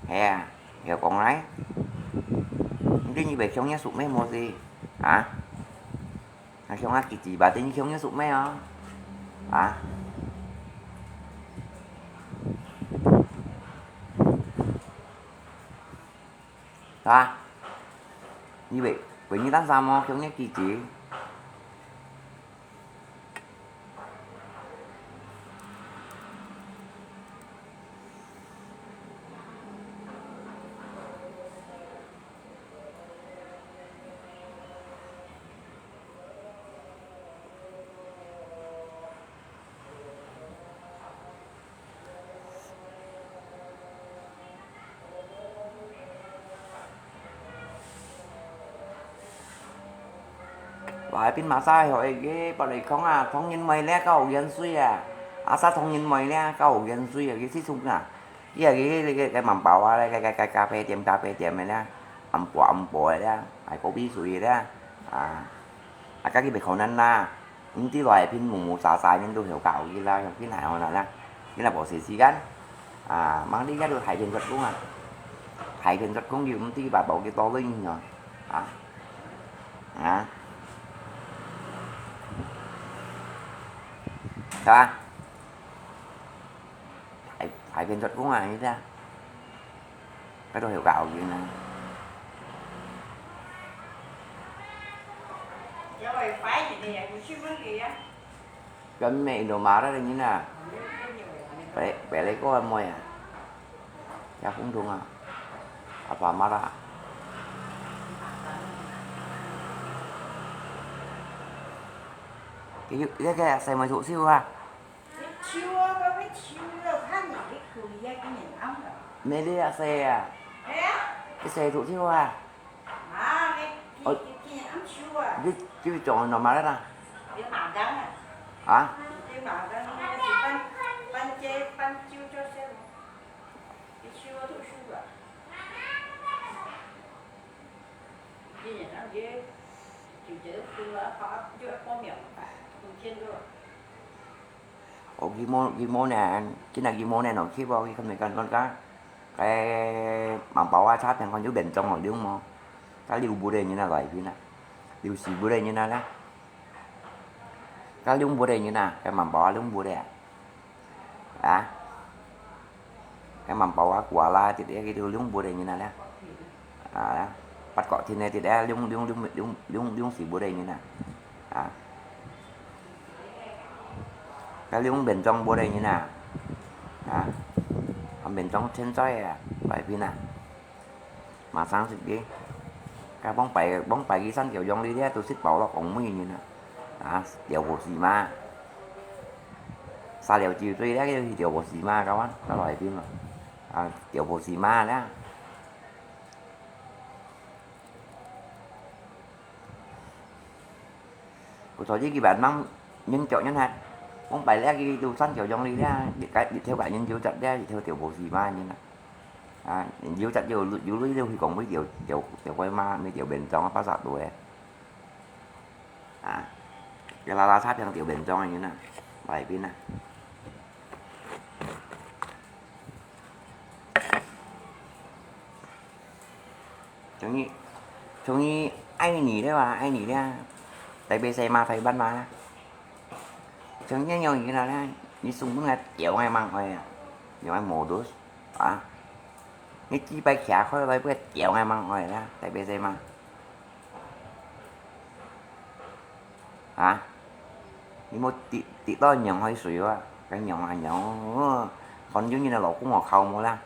係啊，又講來。你知你會想結束咩無是？啊？ 啊，想啊，幾時吧，等你想要熟咩哦？啊？啊？你會，會你單衫哦，想要幾時？ 哇，變馬賽學个，百里康啊，唐人妹咧，較有元帥啊！阿沙唐人妹咧，較有元帥啊！佢去出啊！佢啊，佢，佢，佢，佢蠻飽啊咧，佢，佢，佢咖啡店，咖啡店个咧，暗晡，暗晡个咧，賣咖啡水个咧，啊！啊，家己袂可能啦！ 毋知來片摸摸沙沙，人都曉搞佢啦，佢哪會啦？佢哪無時間？啊，吂你這都大片出工啊！大片出工又毋知把包幾多人啊？啊？啊？係吧？ 大，大片出工啊，你知啊？該都有搞勁啊！跟美都馬來的人啊，別，別个個妹啊，也共同啊，阿爸媽啦。佢，佢个細妹讀書啊。 你笑啊，該要笑啊，看你，你故意啊，今年暗了。咩你啊，細啊？哎呀，佢細讀書啊？啊，你，哦，你今年暗笑啊？你，你講normal啦。啊？哦，佢無，佢無呢，今日佢無呢，哦，去無，佢看沒看，看看，該芒寶啊，差點看有變裝哦，有無？該六步个人啊，來去呢，六四步个人啊啦，該六步个人啊，該芒寶啊，六步个啊。 啊，該芒寶啊，瓜啦，這个佢都兩步个人啊啦。啊，八角天个這个兩，兩，兩，兩，兩，兩四步个人啊。啊，該兩邊裝步个人啊。啊，後面裝千載啊，擺平啊。 馬上食个。該往擺，往擺佢三條洋里咧，都食飽咯，講乜人啊？啊，條婆死嘛。殺了酒醉咧，佢條婆死嘛，kawan，到來邊咯。啊，條婆死嘛咧。不錯，這幾百萬人腳人還，往擺咧，佢都三條洋里咧，一個，一條个人就隻咧，一條條婆死嘛，人啊。 啊，有隻有，有鐳就去講每條，條，條規嘛，每條便當啊，八十度个。啊，一拉拉差平條便當个人啊，外邊啊。終於，終於愛你了啊，愛你了啊，台北西嘛，台灣嘛。 像恁樣人啊，你送分𠊎吊𠊎吂愛啊，用𠊎modus啊，你幾擺徛開來分𠊎吊𠊎吂愛啦，台北西嘛。啊，你無滴，滴到娘海水啊，該娘啊娘，看有人个老公學校無啦，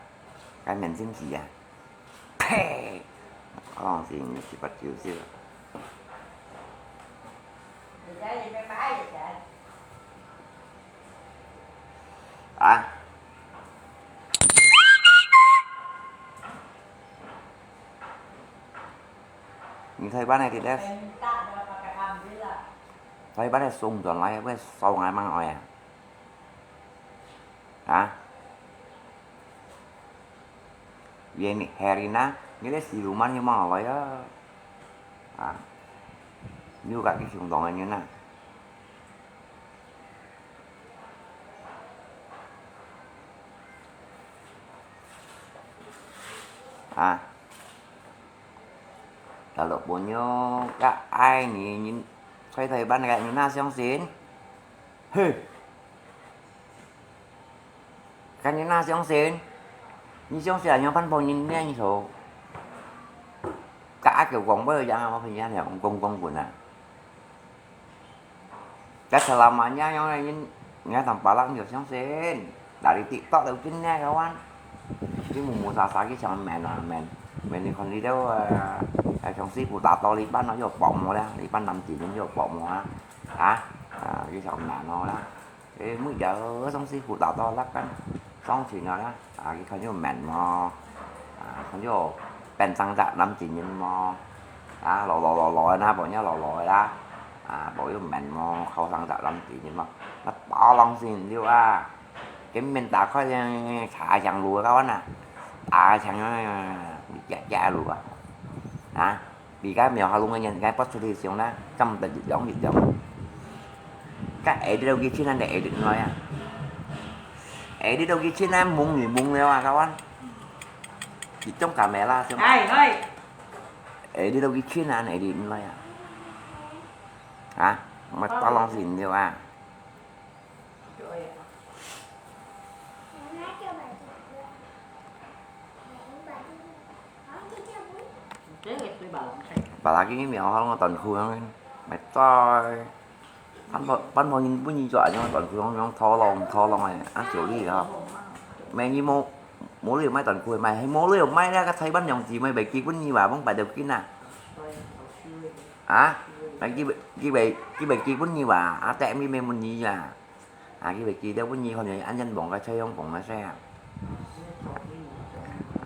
該面真皮啊。 呸！可能是你七八九歲了。啊？你台灣个佇咧？台灣个送轉來，會燒𠊎吂愛啊？ 啊？Ini Herina，你个siluman又吂來啊？啊？你有甲佢相當个人啊？啊？Kalau punya，甲愛你人，在台灣个人哪相信？嘿！ 該你哪相信？你相信啊，仰般幫人念頭？甲阿舅講，無有樣啊，我朋友講講講滾啊。該selamanya樣个人，人家當巴郎就相信，哪裡TikTok都真个个完。你木木沙沙去像面啊面，面你看你兜啊，像師傅打到一半咯，又薄膜了，一半男子人又薄膜啊，啊，啊，就像難咯啦。 誒，每條上師傅打到落緊，上去了啦，啊，佢看有面無？啊，看有變成隻男子人無？啊，老老老老个啦，無人老老个啦，啊，無有面無？後生隻男子人無？那巴郎先了啊，根本打開个茶香爐个完啊，茶香啊，你夾夾爐啊，啊。 你該廟下弄个人，該發出去想啦，敢得一樣一樣。該edit到幾千人就edit毋來啊？Edit到幾千人蒙你蒙了啊，kawan。一種kamera想。哎，哎。Edit到幾千人edit毋來啊？啊？乜打浪費了啊？ Apalagi ini orang tuan ku yang, macam, pan po, pan po yin pun yin jua yang tuan ku yang, yang tolong, tolong eh, ah, joli ha. Mai ni mo, mo liu mai tuan ku mai, mo liu mai lah, kat Taiwan yang ji mai bai ki pun ni wa, bang bai deu kin ah. Ah, mai ki, ki bai, ki bai ki pun ni wa, ah, tek mi mai mun ni ya. À, ki bai ki deu pun ni, hòn yai ăn nhân bóng cái chơi hông bóng mà xe à.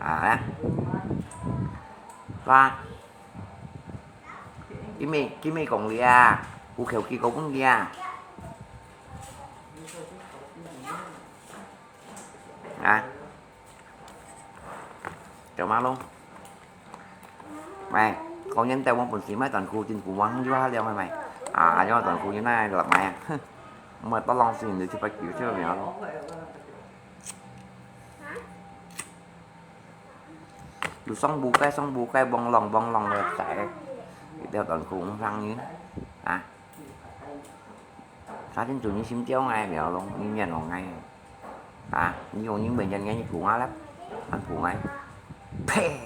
À, á. Và, ki mi, ki mi kong lia, u khéo ki kong pun lia. 啊，走馬路。喂，講人帶我本事，買短褲、短褲，往上就下了，喂喂。啊，啊，用短褲，你那落買啊？哼，我到浪費你的七百九十秒咯。有上不該，上不該，嘣啷嘣啷个在，一條短褲，往上你啊。 啥人做你心焦𠊎了咯，你面紅𠊎。啊，你用你面紅𠊎，你苦啊啦，還苦𠊎。呸，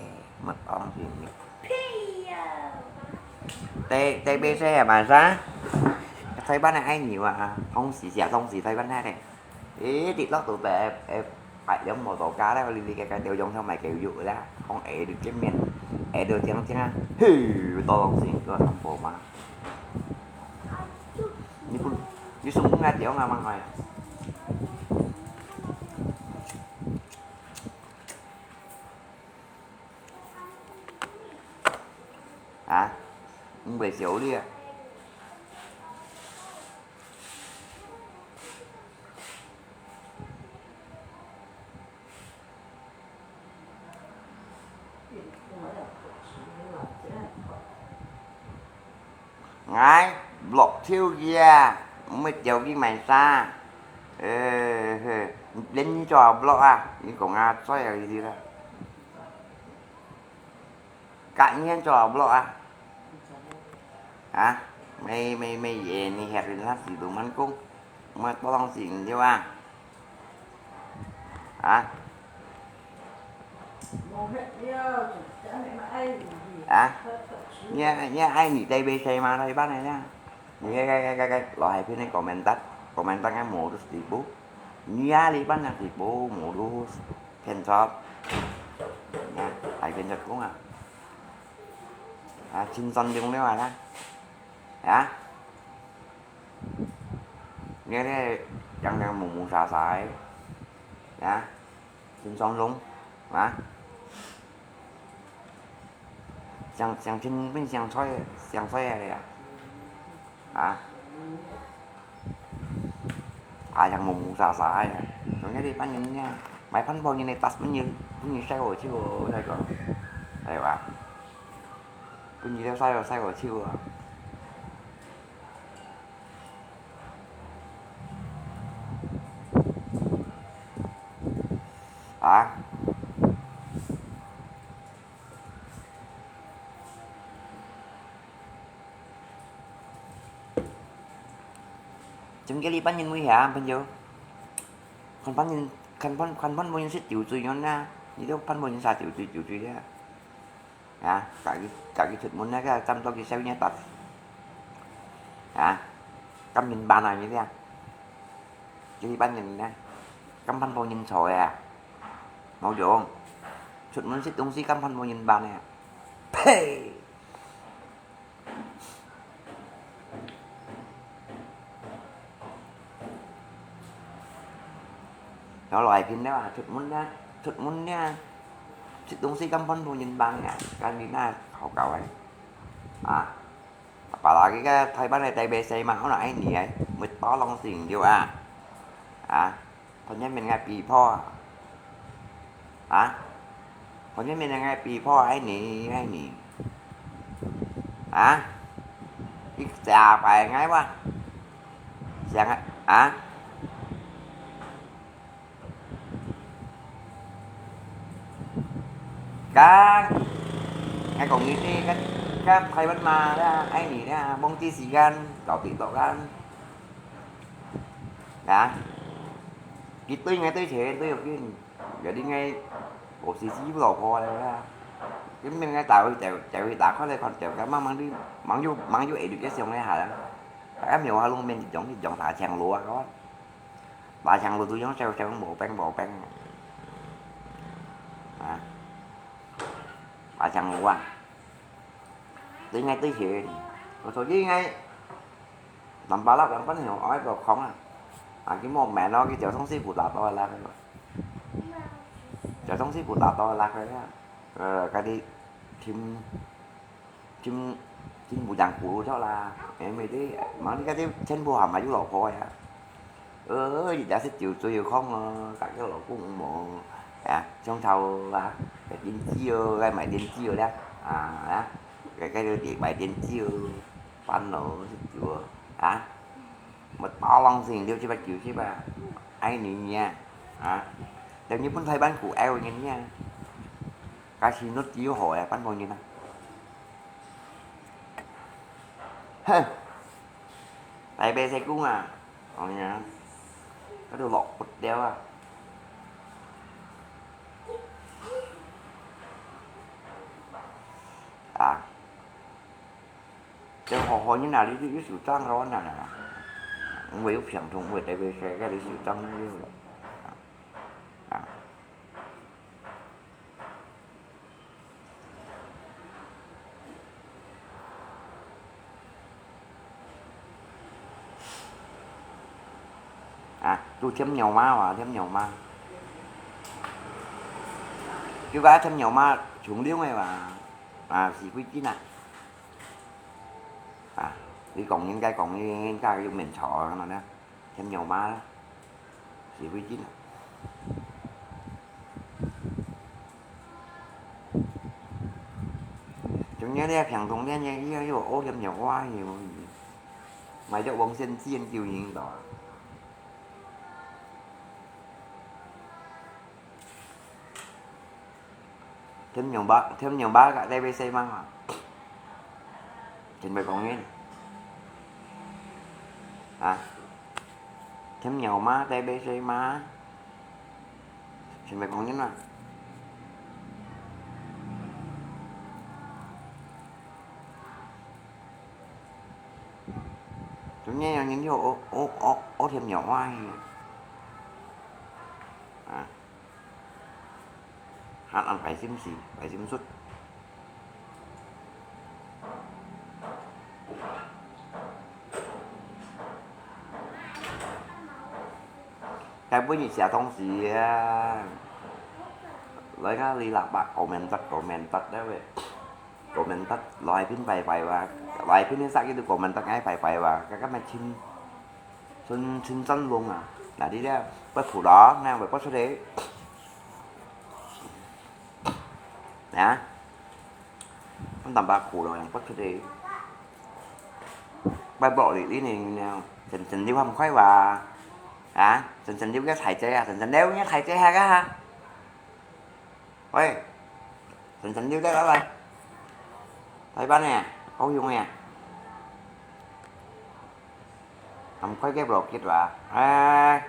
乜當心你。呸呀！Tay, tay bê xe hả bà xã? Thái Văn này ai nhiều à? Không xì xà, không xì Thái Văn hát này. Ê, TikTok tụi bé, ê, phải giống một tổ cá đó, li li cái cái tiêu dùng sao mày kiểu dụ đó. Không ế được cái miền, ế được tiếng tiếng á. Hừ, tôi không xì, tôi không bộ mà. 你不，你送不来掉啊，慢慢。啊，你袂笑你啊？ Ngai, block thiu kia, mệt dầu kia mày xa. Ê, ê, lên như trò block à, như cậu Nga soi là gì đó. Cả nhiên trò block à. Hả? Mày, mày, mày về, mày hẹt lên lát gì tụi mình cũng. Mày có lòng gì đi à? Hả? Hả? Nhớ, nhớ ai nỉ tay bê xe mà đây bác này nha. Nhớ cái, cái, cái, cái, lo hai phiên này comment tắt. Comment tắt cái mũ tụi chị bố. Nhớ đi bác này chị bố mũ tụi phiên shop. Nha, hai phiên shop cũng à. À, xin son dùng nữa mà nha. Hả? Nghe thế, chẳng chẳng mù mù xà xà ấy. Hả? Xin son luôn. Hả? Chẳng, chẳng xin bên chẳng soi, chẳng soi à? Hả? À, chẳng mù mù xà xà ấy. Rồi nghe đi, bác nhìn nha. Máy phân bón như này tắt, bác nhìn, bác nhìn sai rồi chứ, sai rồi. Đây, hả? Bác nhìn theo sai rồi, sai rồi chứ. Hả? Chúng cái đi bắn nhân nguy hiểm, bắn vô. Khăn bắn nhân, khăn bắn, khăn bắn bắn nhân sẽ chịu tùy nhau na. Như đó bắn bắn nhân sao chịu tùy, chịu tùy đó. Hả? Cả cái, cả cái thuật muốn này, cái trăm to cái sao nhé tật. Hả? Cắm nhân bàn này như thế à? Cái đi bắn nhân nè. Cắm bắn bắn nhân sỏi à? Máu dũng. Thuật muốn xích东西cắm bắn bắn nhân bàn này à? Phê! Nó loại phim đó à, Thụt Mún á, Thụt Mún á, Thụt Dũng Sĩ cắm phấn vô nhìn bằng nha, cái phim đó hậu cầu ấy. À, apalagi cái Thái Bắc này, Tây Bê Sê mà, nó là ai nỉ ấy, mười to lòng xỉn điều à. À, คนนี้เป็นไงปีพ่อ ฮะ คนนี้เป็นยังไงปีพ่อ ไอ้หนี ไอ้หนี ฮะ อีกจ่าไปไงวะ เสียงอะ ฮะ Kan, ngay còn nghĩ đi, kan, kan Thái Bắc mà đó, ai nỉ đó, mông tí xì gan, tỏ tỉ tỏ gan. Đó. Cái tui ngay tui thế, tui học kinh. Giờ đi ngay, bộ xì xì với lò kho đây đó. Cái mình ngay tạo, chạy, chạy đi tạo khó đây, còn chạy cái mang, mang đi, mang du, mang du ấy được cái xong này hả? Các em hiểu hả, luôn mình chống, chống thả chèn lúa đó. Thả chèn lúa tui chống treo, treo bộ bánh, bộ bánh. Đó. Thả chèn lúa. Tui ngay tui thế. Có số đi ngay. Tắm ba lắc lắm, bắt hiểu ói vào khóng à. À, cái mộ mẹ nó, cái chèo thông xí phủ tả to là cái, chèo thông xí phủ tả to là cái, ờ, cái đi chim, chim, chim bù dàng cú cho là, em mày đi, mà đi cái đi chân bù hàm mà chú lọ khói à. 呃，你這食酒最有空哦，佮佢老公無，啊，上頭啊，該電視哦，該買電視哦咧，啊，啊，該，該就買電視哦，飯哦，食酒哦，啊，無包lòng先六七八九十啊，愛你啊，啊，等於分台灣苦哀人啊，假使你只有好啊，半方人啊。 哼，大伯細公啊，講你啊，該都落不了啊。啊，這好好人啊，你，你手掌咯，那，那，那。我有病痛，我大伯細，該你手掌那有了。啊，啊。 啊，都添肉麻哇，添肉麻。就講添肉麻，重量个哇，啊，四幾斤啊。啊，你講應該講應該有面炒啊，那呢。 添肉麻啦，是會緊啊。中間這个平東店呢，佢又屙添肉麻，又買隻黃先生救人到啊。添肉麻，添肉麻个，你會使嗎？真會講人。啊？ 添肉麻，大伯細媽，全部講人啊。中間有人就屙，屙，屙，屙添肉麻去。啊。 還恁壞心事，壞心術。該本日寫東西啊，來个你喇叭，comment得，comment得了喂，comment得，來片拜拜哇，來片你殺佢都comment得，𠊎拜拜哇，該个咩親 真，真正龍啊！那你咧，不苦咯，那會不出去。啊？我淡薄苦咯，不出去。拜拜你，你呢？真，真你還快哇？啊？真，真你个太姐啊，真，真你个太姐下个哈？ 喂，晨晨溜得來來。台灣个，高雄个。恁快个無結哇？哎，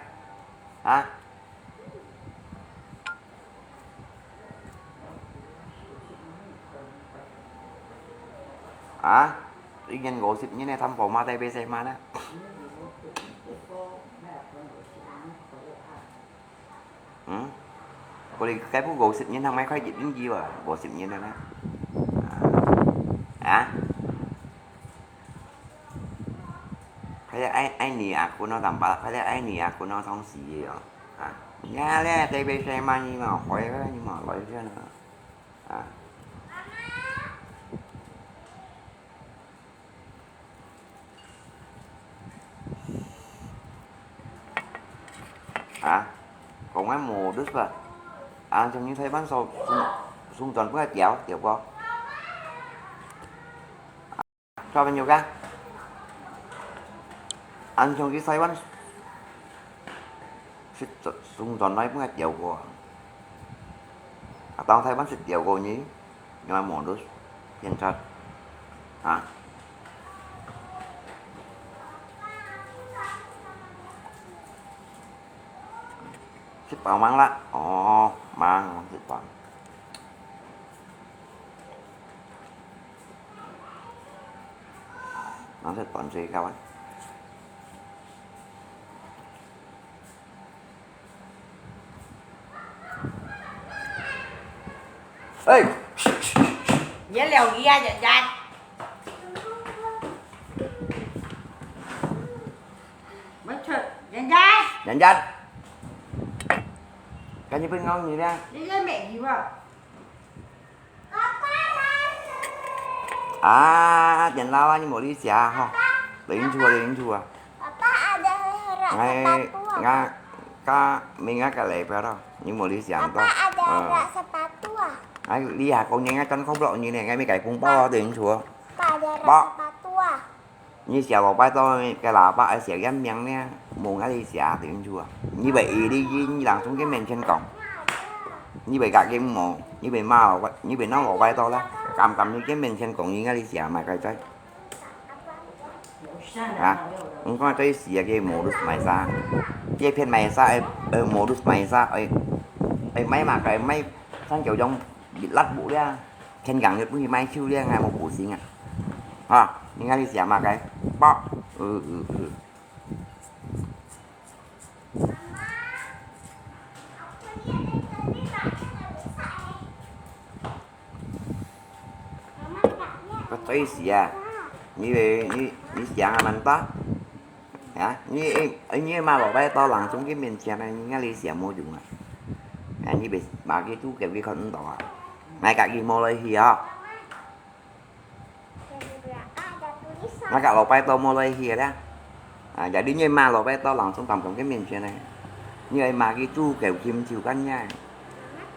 啊？啊？一年五十年个，貪寶馬，大伯細媽呢？ 嗯？佢等該部五十年，還買塊一零一啊，五十年了呢。啊？啊？佢等愛，愛你啊，คุณน้องตำปา，佢等愛你啊，คุณน้องท้องเสีย哦。啊？呀咧，大伯細媽，你嘛，壞了，你嘛，來這呢。啊？ 啊？講个無就是吧？啊，像你台灣所送，送轉過來調，對無？小朋友个？啊，像你台灣 食，送轉來分佢調過。啊，到台灣食調過呢，你還無得選擇啊？食飽吂啦？哦，吂，食飽。 能食飯睡覺啊？哎！你了佢啊，日日。我出，日日。日日。跟你分享你咧。你个美女啊？ 啊，電腦啊，你無理解啊，吼。Link to啊，link to啊。哎，俺，俺，明俺个禮拜咯，你無理想到。Apa ada 嗯。Rasa patuh ah? 哎，你還講人家轉空落你呢，俺沒改紅包啊，等於說。Apa ada 不。Rasa patuh ah? 你寫老拜到个喇叭，愛寫原名呢，無俺哩寫，等於說。你會，你，你，你人從佢面前講，你會甲佢無，你會罵老拜，你會鬧老拜到啦，敢敢你佢面前講，你俺哩寫，買个在。 啊，你看這寫个modus masa，這片masa，哎，哎，modus masa，哎，哎，買嘛，哎，買三九種，辣不了，天降就不去買手了，還無補薪啊。啊，你看你寫嘛，該，包，呃，呃，呃。 該最時啊，你，你，你想啊，蠻大。啊，你，你，你罵老拜到人從佢面前啊，你，你想無用啊。啊，你別罵佢，都叫佢看毋到啊。買家己無來去啊。 那個老拜到無來去了。啊，jadi你罵老拜到人從當中个面前呢，你愛罵佢煮狗琴酒幹呀，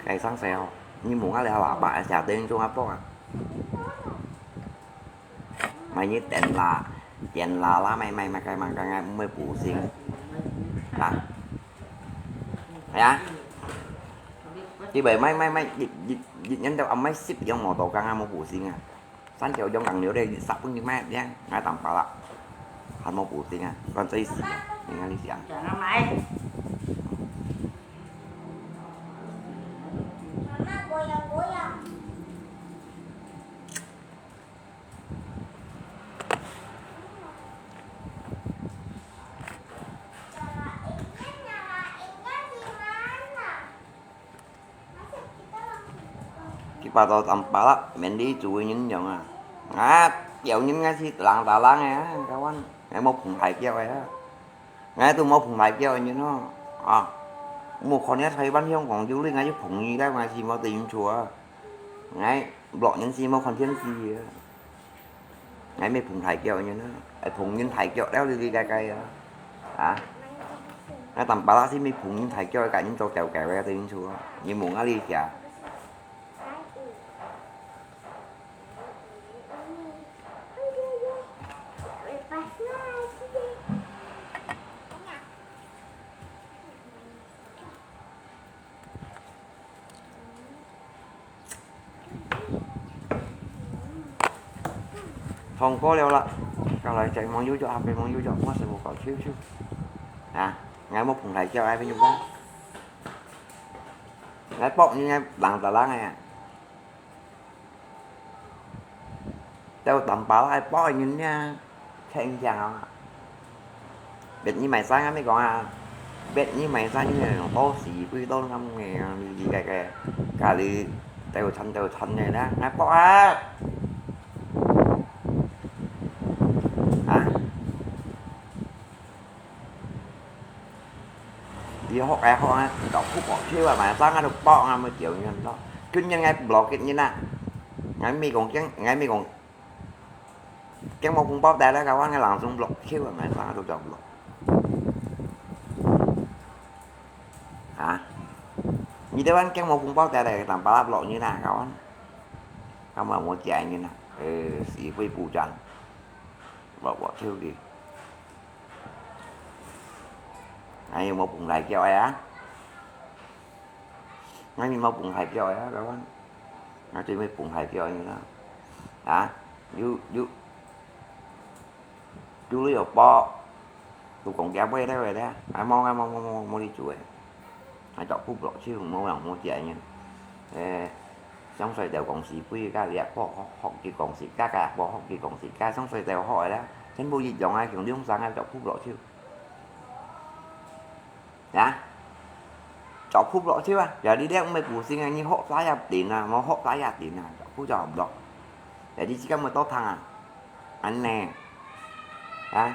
該上勢哦，你無愛來喇叭，下等中啊爆啊。買你電啦，電啦啦，買，買，買，買，買，買，買補薪。啊。哎呀，你買，買，買，買，一，一，一年都啊，買十樣無到，剛剛無補薪啊。 三條用緊料咧，十分鐘賣咧，買淡薄啦，還無補丁啊，關最死啊，你看你想。佢把刀斬巴啦，面對主个人樣啊！啊，叫人家去冷打冷个啊，kawan，𠊎無碰大腳个啊！𠊎都無碰大腳个人哦，啊！無看你台灣香港有你，𠊎就碰你啦，𠊎是無得人坐啊！𠊎落人是無看天時啊！ 𠊎乜碰大腳人啊，碰人大腳了哩哩該該啊！啊！𠊎淡巴啦係乜碰人大腳，該人做狗狗个對人處啊，你無𠊎哩忒。通過了啦，過來再望右腳，下背望右腳，莫使無搞笑笑。啊，𠊎無碰大腳，𠊎朋友講，𠊎搏你，𠊎冷打冷个。 Tao tắm pá lại bó nhìn nha. Khen chàng à. Biết như mày sáng á, mày còn à. Biết như mày sáng như này nó to xì quy to lắm nghe, đi cái cái. Cả đi tao chân, tao chân này đó, ngã bó à. Hả? Đi họp ai họp ai, đọc khúc bỏ chiêu à, mà sáng ai được bó à, mới kiểu như đó. Cứ nhân ngay blog cái như nè. Ngay mi cũng kiêng, ngay mi cũng kiêng một khung bóp đài đó, các bạn, ngay làng xuống blog chiêu à, mà sáng ai được đọc blog. Hả? Như thế bạn kiêng một khung bóp đài, đài tắm pá blog như nè, các bạn. Các bạn muốn chạy như nè. Ừ, sĩ phi bù trần. Blog, blog chiêu đi. Ai, một khung đài chiêu ai á? Ngay mi mau pung hai kiau ya, kawan. Ngay tui mi pung hai kiau ni lah. Ha? Yu, yu. Yu li yo po. Tu kong kia bơi đấy vậy đấy. Ai mau, ai mau, mau, mau, mau đi chuối. Ai chọc phút lọ chiêu, mau lòng mau chạy nha. Ê, xong xoay đều kong xì pui, các liệt po, học, học kỳ kong xì, các, các po, học kỳ kong xì, các, xong xoay đều hỏi đó. Chân bố dịch dòng ai, kiểu đi không sáng ai chọc phút lọ chiêu. Ya. Chọc phút lọ chiêu à. Ya đi đeo mày bù sinh anh, như họ phá ya tín à, mà họ phá ya tín à. Chọc phút chọc lọ. Ya đi chỉ cần mày tốt thằng à. Anh nè. Ya.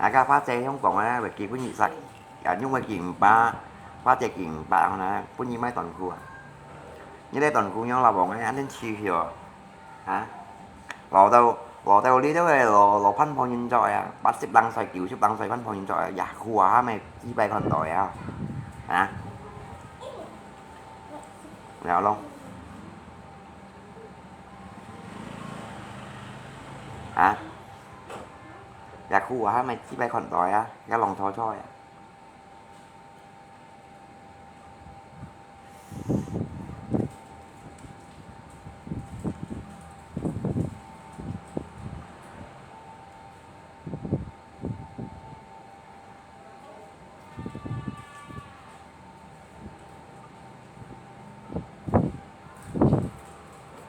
啊，該花姐香港啊，會寄分你食，啊，因為寄五百，花姐寄五百呢，分你買短褲啊。你這短褲樣老王啊，恁樣氣哦，啊？老到，老到你兜个老，老番婆人著啊，八十零歲、九十零歲番婆人著啊，也褲啊，還沒幾百款袋啊，啊？了咯。啊？ 也褲啊，還沒幾百款袋啊，也浪菜菜啊。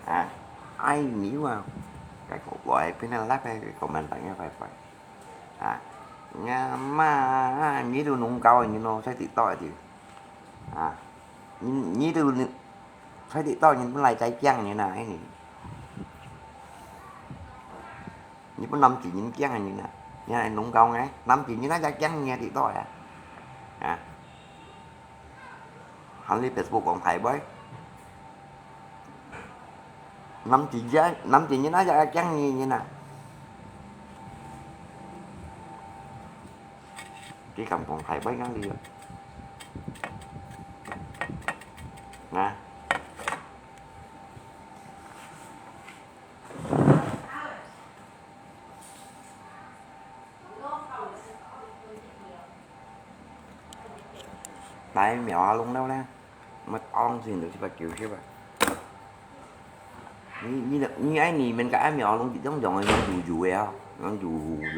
啊，愛你啊，該個我邊个來个，個門當要拜拜。 啊，你嘛，你都弄搞人咯，在地道的。啊，你，你都在地道，你本來在講人啊，哎你，你本南京人講人啊，你還弄搞呢，南京人那在講你地道呀，啊，還你Facebook講大話。 南京人，南京人啊，也講你人啊。佢敢講大話講你啊？啊？來苗啊，弄了呢，麼當時就七八九十啊。你，你，你愛你們个愛苗弄，用用个用油油个啊，用油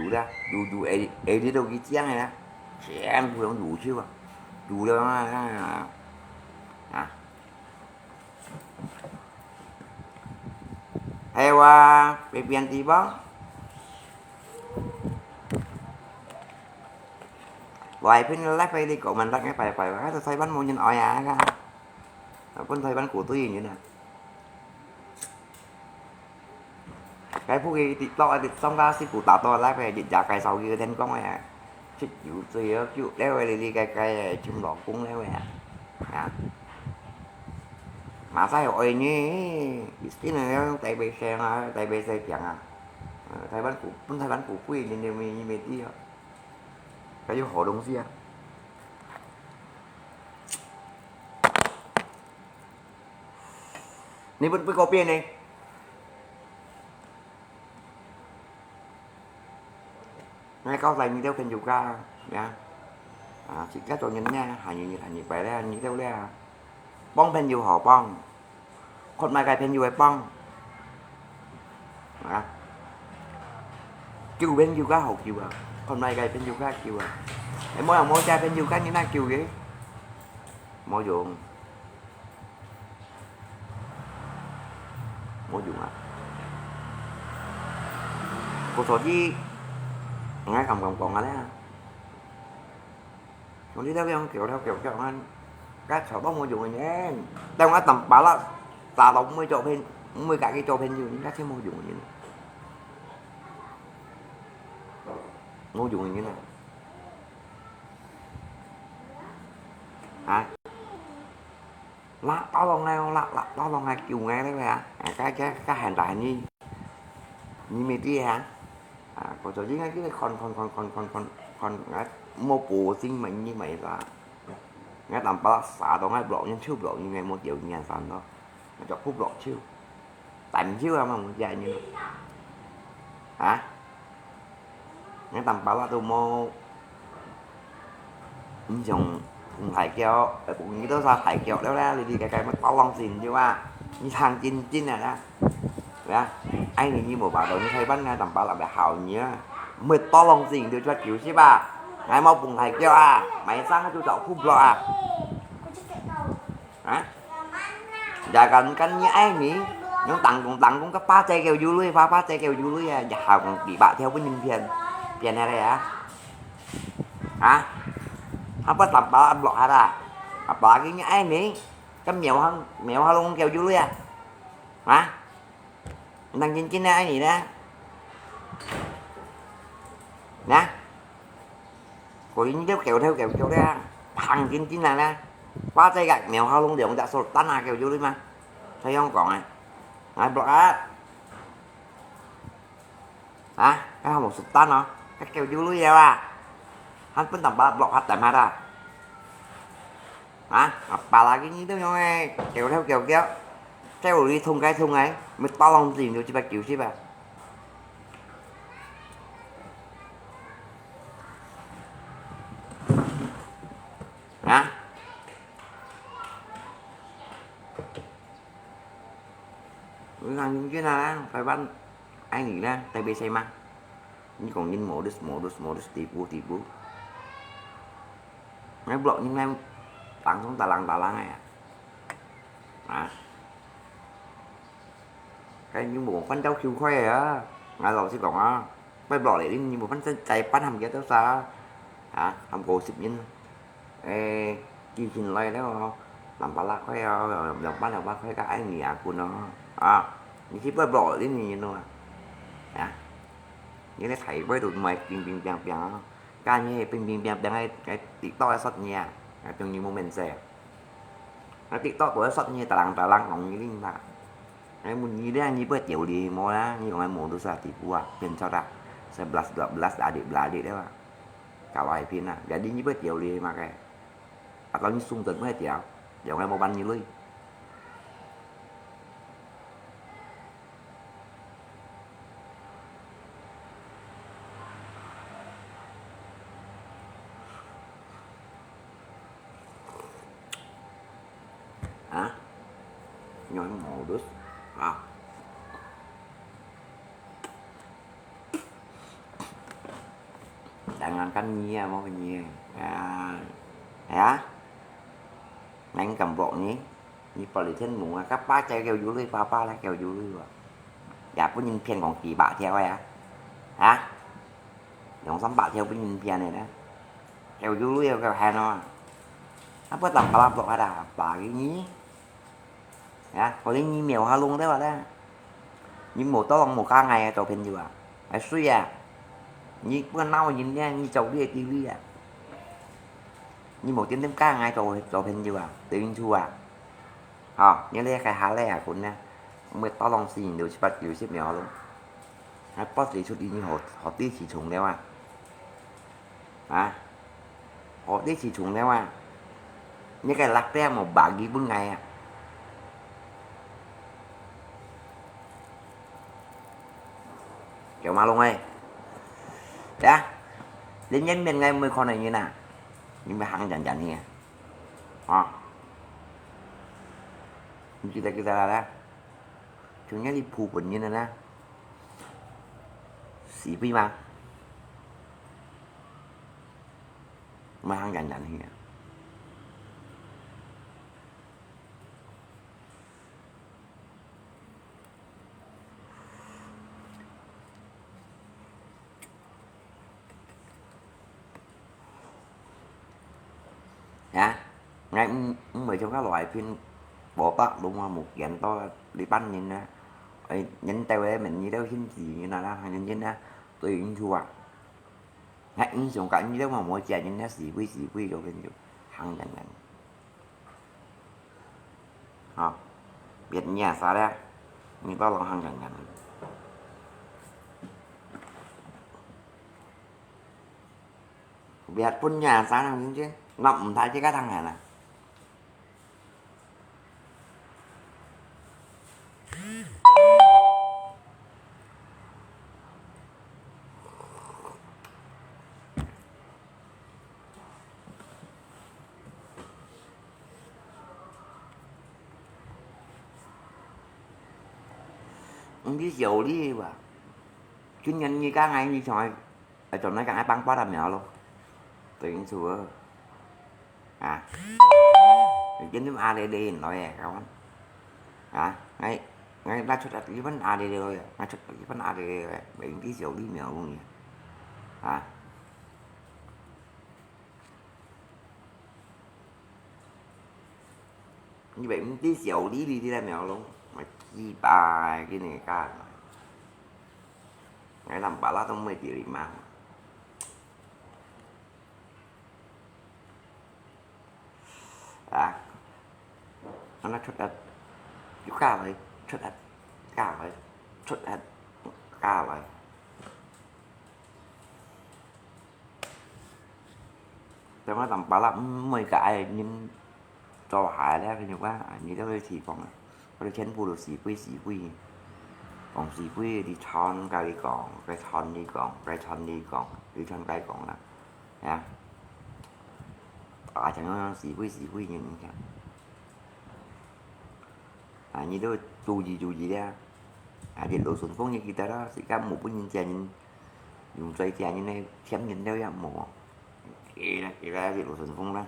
油个，油油下，下裡頭去煎个啊，全部用油去啊，油了啊，啊，啊。 係哇，變變地方。外片來飛你講，問得个拜拜，啊，在台灣無人愛啊，啊，分台灣過對人啊。該部个地道啊，上加是古打到來飛，日日介紹佢个天光啊。 食酒醉哦，酒了个哩哩个个，尋老公了个啊。啊。Masa愛呢，一定要用台北聲啊，台北聲講啊。呃，台灣古，本台灣古貴，你，你，你，你，你，該有好東西啊。你不，不給我變呢？ 𠊎交代你兜朋友家，呀，啊，自家做人呢，還有，還有擺咧，你兜咧，幫朋友好幫，看麼个朋友會幫，啊，救朋友較好救啊，看麼个朋友較救啊，哎，無人無家朋友家你哪救个？無用。 無用啊。故所以，𠊎敢敢講啊咧。總之，你兜樣叫，你兜叫，叫，𠊎，𠊎吵到無用个人。但𠊎當巴拉，打到毋會做朋，毋會家己做朋友，人家就無用个人。無用个人啊。啊？ Lah tolong ai, lah, lah tolong ai，救𠊎咧啊！啊，該，該，該還大你，你毋知啊？啊，故所以𠊎今日看，看，看，𠊎無保證問你麼个啦。𠊎當巴拉啥都𠊎block，人就block你，𠊎無丟你啊，算咯。𠊎就不block就。 但就啊嘛，無解呢。啊？你當巴拉都無，你像紅太叫，呃，你都啥太叫了啦，你，你該，該麼tolong sin就啊，你聽真真啊啦，對啊，愛你，你無辦法，你台灣啊，當巴拉來好你啊，毋會tolong sin就出九十啊，𠊎無紅太叫啊，買衫就找不block啊。 啊？Jangankan你愛你，用當公當公个巴姐叫有鐳，巴巴姐叫有鐳啊，也好講幾百條分人騙，騙下來啊？啊？Apa tanpa block hara? Apalagi你愛你，跟苗行，苗行攏叫有鐳啊？啊？ Nang cincin na ini na. Nah. 過年就狗頭狗腳咧，行緊緊啊咧，瓜仔个苗下弄兩隻手單啊狗腳咧嘛，係樣講啊，𠊎blok啊，啊，還無食單哦，該狗腳咧啊，還分人把blok下等下啦，啊，啊，把啦个你都用个狗頭狗腳，在屋裡痛該痛个，沒打冷靜就幾百九十啊。 啊？你看人家啊，台灣愛你呢，特別誰嘛？你講人modus modus modus tipu tipu，你blok人呢，langsung talang talang个啊！啊？該你無翻到手開个啊！𠊎老實講啊！ Pai blok leh，你無分在在班含佢兜啥？啊，含過十年。誒，寄信來了哦，兩百六塊哦，兩百兩百塊个愛你啊，kun哦。啊，你去pai blok leh，你你咯啊。啊，你來台灣都賣冰冰冰冰哦，該你冰冰冰冰个，該TikTok个說你啊，啊，中意無面子啊。啊，TikTok都說你，talang talang講你零嘛。 哎，問你咧，你會丟臉無啦？你講个無到啥地步啊？變錯啦，sebelas dua belas adik beradik了啊，kalah pin啊，jadi你會丟臉嘛个？Atau你送人會丟，用个無還你鐳。啊？用modus啊？ Jangankan你啊，無你啊，啊，neng kambok你，你玻璃天門啊，該把仔狗有鐳，把把來狗有鐳啊，也分人騙講幾百條个啊，啊，兩三百條分人騙个呢，狗有鐳个還哦，啊，不當巴拉block啊，巴給你。 啊，可能你苗下弄了啊啦。你無到無加𠊎个做朋友啊，還衰啊！你不鬧人呢，你走你个地位啊！你無點點加𠊎做做朋友啊，對應處啊！吼，你這個下來啊，kun啊，毋會到浪死人都七八九十苗咯。還不時出去，你好好地起蟲了啊！啊！ 哦，你起蟲了啊！你个laptop無bagi分𠊎啊！Kêu Mã Lùng ơi. Ya, đến nhất miền ngay mới con này như nè. Nhưng mà hàng dần dần hi à. Hả? Kita kita lah dah. Chúng nhớ đi phu quần như nè nè. Xí phi mà. Mà hàng dần dần hi à. Ya, ngai mui mui chông ka loi phin, bò bak lung ma muk yan to li pan nin na. Ê, nhân têu ê, mình như đâu hin gì như na, na, hàng nhân nhân na, tôi in chua. Ngai in chông ka như đâu ma mui chia nhân na, xì bui, xì bui, rồi bên chua. Hàng nhân nhân. Hả? Việt nhà xa đấy. Mình tao lòng hàng nhân nhân. Việt phun nhà xa nào chứ chứ. Nó cũng thái chứ cái thằng này nè. Ung di siu li wa. Chun nyan ni ka ngai ni chong ai, ai chong nai ka ai pang pa da miao lo. Tự nhiên sủa. À. Tự nhiên nó a lê lê nói à, các bạn. À, ngay ngay là chút ít vẫn a lê lê rồi. Ngay chút ít vẫn a lê lê rồi. Bệnh đi siu li miao luôn. À. Như vậy mình đi siu li li đi là miao luôn. Mà chi ba cái này cả. Ngay làm bà lá tông mười triệu mà. 啊，恁樣出力，又加來，出力，加來，出力，加來。所以𠊎Tampalak毋會甲愛人做下咧，跟你講，你都會提供啊。𠊎兜全部都四杯四杯，講四杯，你穿甲你講，該穿你講，該穿你講，你穿該講啦，啊。啊，像講四杯四杯人，你看。 啊，你都注意注意咧。啊，日落順風你記得啦，自家無分人借人，用嘴借人个甜人了也無。記得，記得日落順風啦。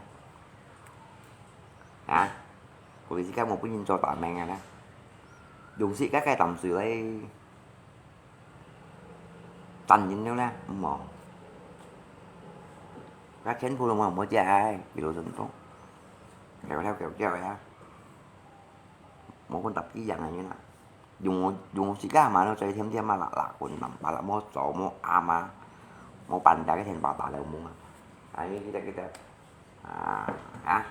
啊，佢自家無分人做大名个啦。用自家个淡水來 賺人了啦，毋好。該全部都無，無借个，一路順風，翹翹翹翹个啊，無分搭幾樣个人啊。用，用自家嘛，都最甜甜嘛，辣辣滾，淡薄啦，無做，無啱啊，無辦法个天把打了無啊。啊，你記得，記得。 啊，啊。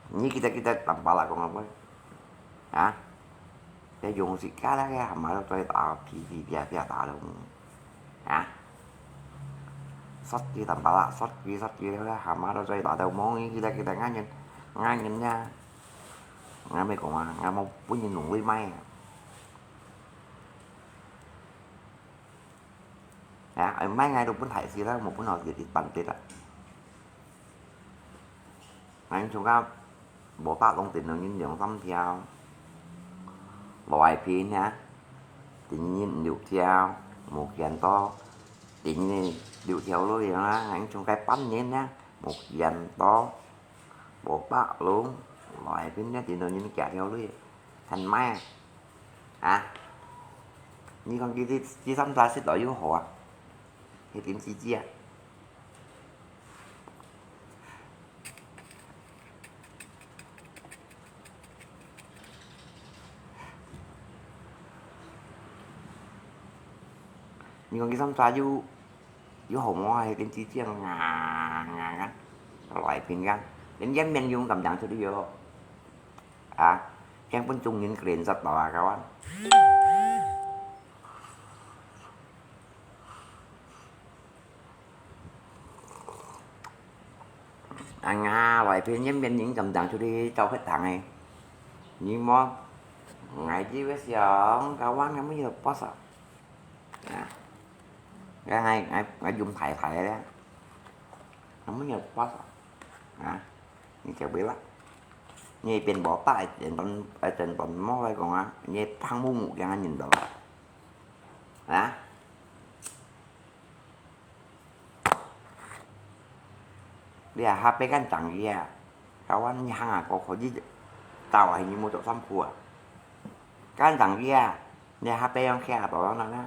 你記得，記得，Tampalak講个話。啊？這用自家个，還嘛都做得打，皮皮啪啪打了。啊？Sót佢Tampalak，sót佢，sót佢了，還嘛都做得打了。無，你記得，記得，𠊎人，𠊎人呀。𠊎毋講啊，𠊎無分人弄會賣啊。 啊，愛賣𠊎都分大事啦，無分好事就辦得啦。𠊎從家無百弄電腦人兩三條，來片啊，電影六條，無見到，電影六條落去啊，𠊎從該半年啊，無見到。 無百弄，來片个電腦人幾條鐳，還賣啊？啊？你講佢，佢，佢三十歲都有好啊？佢點知知啊？你講佢三十有 有好無啊？佢跟之前啊，啊，啊，來片个，連顏面都毋敢張出去哦。啊，驚分眾人認識到啊，kawan。啊，啊，來片顏面都毋敢張出去，走血糖个。你無，𠊎就會想，kawan，𠊎乜有pasal。 啊，𠊎，𠊎，𠊎，𠊎用大大个咧，𠊎乜有pasal，啊，你就會啦。你變無大，一陣，一陣無來講啊，你胖乎乎个人都，啊。 你啊，下背kan長个啊，kawan你行啊，過可以走啊，你無著衫褲啊。Kan長个啊，你下背樣行啊，到哪啦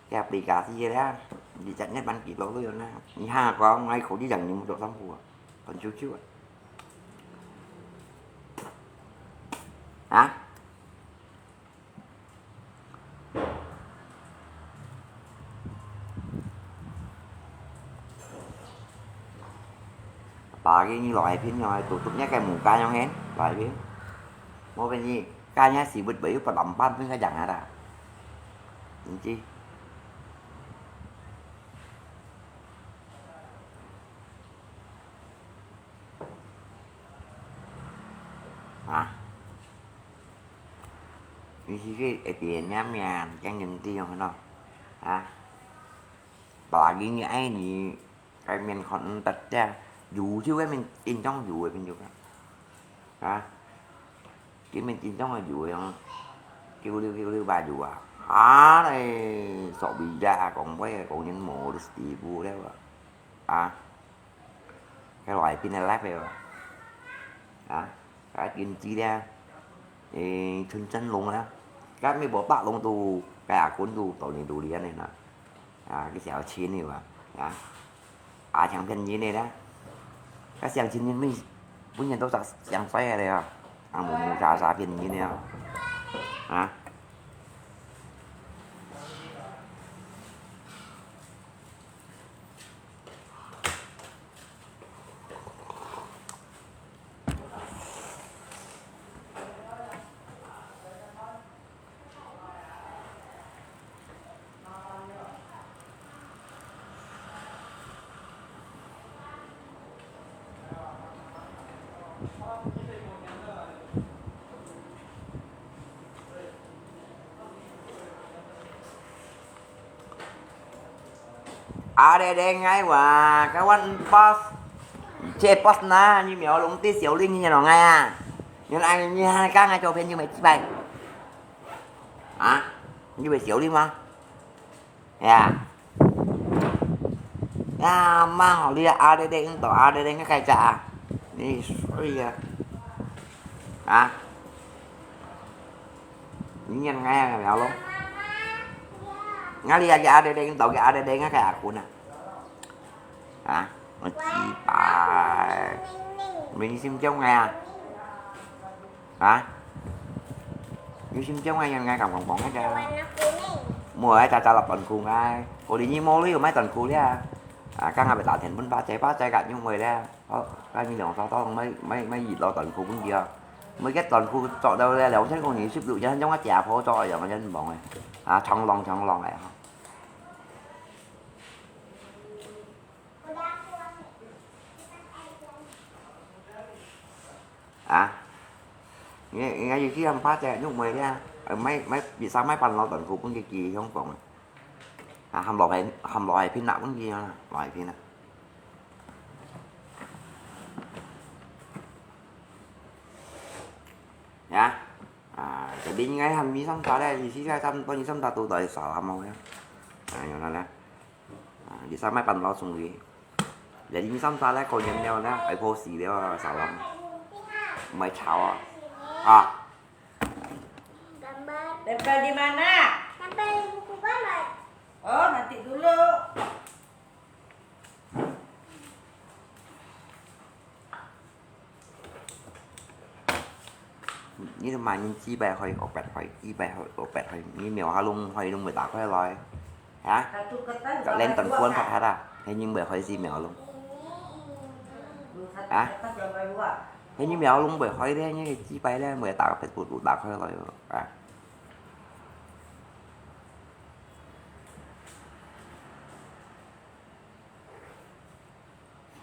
？Ke aplikasi个啦，你隻眼板幾多都有啦。你行啊，過，𠊎可以講你無著衫褲啊，很羞羞啊。啊？ Pagi你來片樣，tutup-nya个muka樣kan，來片。Mau kan你，kanya sibut bayu pelampan pun kajang ada. Inci. Ah. Ni sigi eti nyam-nyam, kiang nyen ti yong no. Ha? Apalagi ni ai ni, cái miệng còn tật ra, dú chứ cái miệng tin trong dú cái miệng dú. Ha? Cái miệng tin trong là dú yong. Kêu lưu, kêu lưu bà dú à. Ha, này, sợ bị ra, còn quay, còn nhân mổ được tí bu đấy. Ha? Cái loại pin này lát về rồi. Đó. Cái kim chi đen. Ê, chân chân luôn á. Cái mi bỏ bạc luôn tu, cái à cuốn tu, tổ này tu đi này nè. À, cái xẻo chín này mà. Đó. À, chẳng phiền gì này đó. Cái xẻo chín này mình, bún nhân đâu sao xẻo xoay này à. À, mù mù xà xà phiền gì này à. Hả? Ada ada ngai wa, kawan bos. Cek bos na, ni mèo long ti xiao ling ni lo ngai a. Ni ai ni han kang ai cho phen ni mai ci bai. Ah, ni bai xiao ling ma? Ya. Ya, ma hao li ada ada ngai to ada ada ngai kai cha. Ni sui ya. Ah. Ni ngai ngai mèo long. Ngai li ya ada ada ngai to ada ada ngai kai a kun a. Hả? Một chi bài. Mình xin chống nghe à? Hả? Như xin chống nghe nghe cầm bỏng bỏng hết ra. Mua ai ta ta là bẩn khu ngay. Cô đi như mua đi, mấy tuần khu đi à. À, các ngài phải tạo thành bún ba trái, ba trái gạt như mười đi à. Có, cái như lòng tao tao mấy mấy mấy gì lo tuần khu bún kia. Mấy cái tuần khu chọn đâu ra là không thấy con gì xếp được cho nó giống cái chả phố cho rồi mà nhân bỏng này. À, trong lòng trong lòng này. À, nghe nghe gì kia ba trẻ nhúc mười đi à. Ờ, mấy mấy vì sao mấy pan lo tận khu cũng cái gì không còn. À, hâm lo hay hâm lo hay pin nặng cũng gì hả? Lo hay pin nặng. Ya. À, cái bên ngay hâm mi sắm ta đây, thì xí ra sắm tôi mi sắm ta tụ tại sao hâm màu nhá. À, như thế này. À, vì sao mấy pan lo sung gì. Jadi mi sắm ta đây, coi nhầm nhau nè, ai phô xì đấy sao lắm. Mày chào à. À. Tempel di mana? Tempel di buku gambar. Oh, nanti dulu. Ni tu mah ni chi bai hoi, ok pet hoi, chi bai hoi, ok pet hoi. Ni mèo ha lung hoi lung mèo ta hoi loi. Hả? Cậu lên tuần khuôn thật hả? Thế nhưng mèo hoi gì mèo lung. Hả? Thế nhưng mèo lung mèo hoi thế nhưng chi bai đấy mèo ta pet put put ta hoi loi. Hả?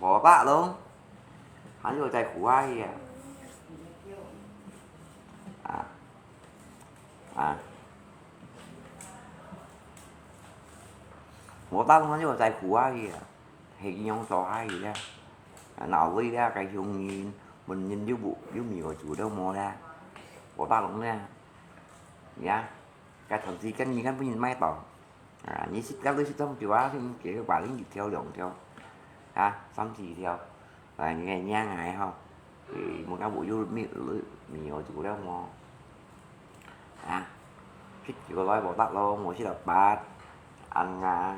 Botak lung. Hán yuk cai khua ai. À. À. Botak lung hán yuk cai khua ai. He ki nyong cho ai ya. Nau lui ya, cái hiung yin, mun yin yuk bu, yuk mi ko chu đâu mo ya. Botak lung ya. Ya. Cái thằng gì cái nhìn cái bu yin mai to. À,你食，到底食當少啊？先幾個百零一條、兩條，啊，三四條，啊，你个娘哎吼，佢，無講無有米，米有煮了無？啊，食幾個來無得咯，無食到飽，恁啊。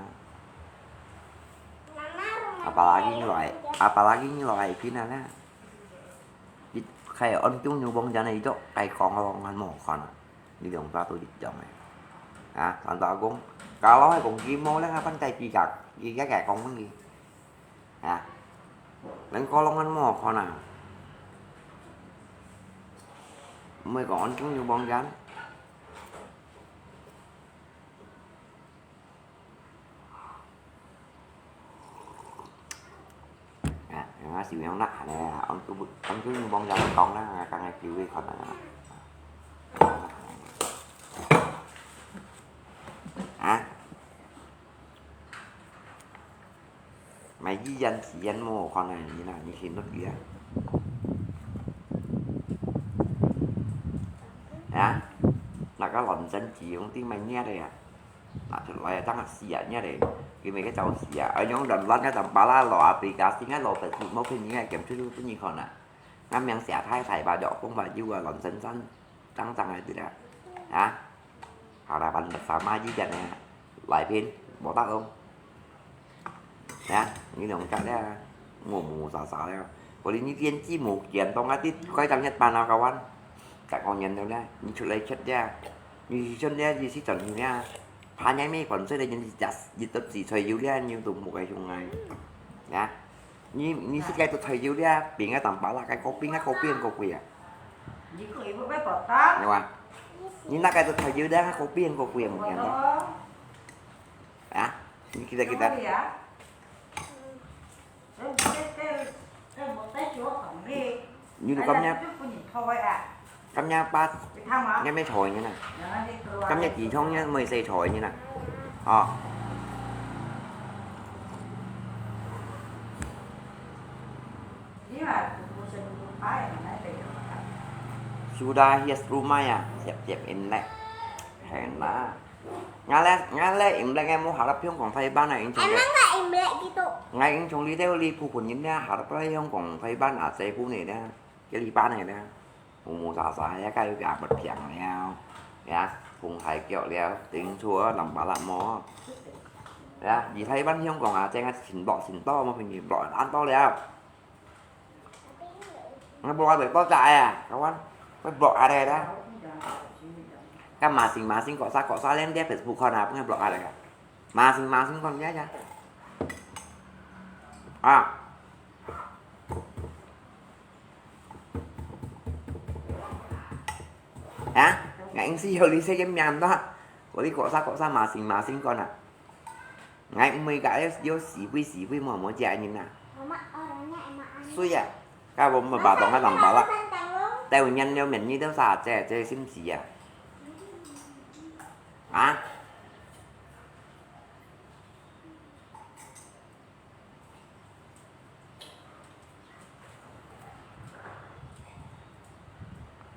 Apalagi你來，apalagi你來片啊啦，你係安中有幫人嚟做，該講我講無看啊。 你兩家都一樣个。啊，人家講，kalau係講佢無咧，分佢自家，佢自家講問題。啊，人講攏恁無可能。毋會講安中有幫人。 啊，啊，小樣啦，係啊，安都，安都用幫人講啦，剛才叫佢可能啊。啊？買一元、十元無可能，你那，你先落去啊。啊？那個亂真子用定買捏的呀？ 拿出來啊，當下死啊，你啊咧，佢咪个走死啊，啊，用軟軟个當巴拉落啊，比較先个落白水，無騙你啊，鹹出出出你看啊。那名寫太太吧，就講吧，有啊，亂真真，當當个對啦，啊，好啦，反正sama一樣个，來片，無得咯。啊，你兩隻咧，無無啥啥咧，我哋你電子無見，當下啲開張一班啊，kawan，tak kau nyen tu lah, ni chut lai chut dia, ni si chun dia, ni si chun ni dia. Phá nhảy mi còn xưa đây, ni just, ni tập gì thời yêu dia, ni tu một cái chung ngày. Nè. Ni, ni si cái tu thời yêu dia, pin cái tầm bả là cái có pin, cái có pin, có pin à. Ni có ý với bảo ta. Đúng không? Ni là cái tu thời yêu dia, có pin, có pin một cái đó. Đó. À, ni kita, kita. Cái, cái, cái, cái một cái chỗ không đi. 你都今日，今日八，你咩菜呢啦？今日幾重呢？妹細菜呢啦？哦。Sudah hias rumah ya, siap-siap Imlek. Hèn lah. Ngalek, ngalek Imlek ngai mô harap hiong kong Thái Lan à, ing chong. Emang nggak Imlek gitu? Ngai ing chong li teo li phu phun yin ya, harap hiong kong Thái Lan à, cai phu ne ya, cái li ba ne ya. Mô mô sa sa ya, cái cái bật phiang liao. Ya, phung hai kiok liao, tính chua, nằm ba lạ mô. Ya, đi Thái Lan hiong kong à, cai ngai xin blok xin to, mô phin blok ăn to liao. Ngai blok ai blok to cai à, kawan. Ngai blok ai đây đó. Kan masing-masing kok sa kok sa lên dia Facebook kon à, ngai blok ai đây à. Masing-masing kon ya ya. À. Hả? Ngai ing si yo li se ke mian to. Kok li kok sa kok sa masing-masing kon à. Ngai mui ka yo si pui si pui mo mo jia yin à. Sui à. Ka bo mo ba tong ka tang ba la. Teo nyan yo men ni teo sa che che sim si à. Hả?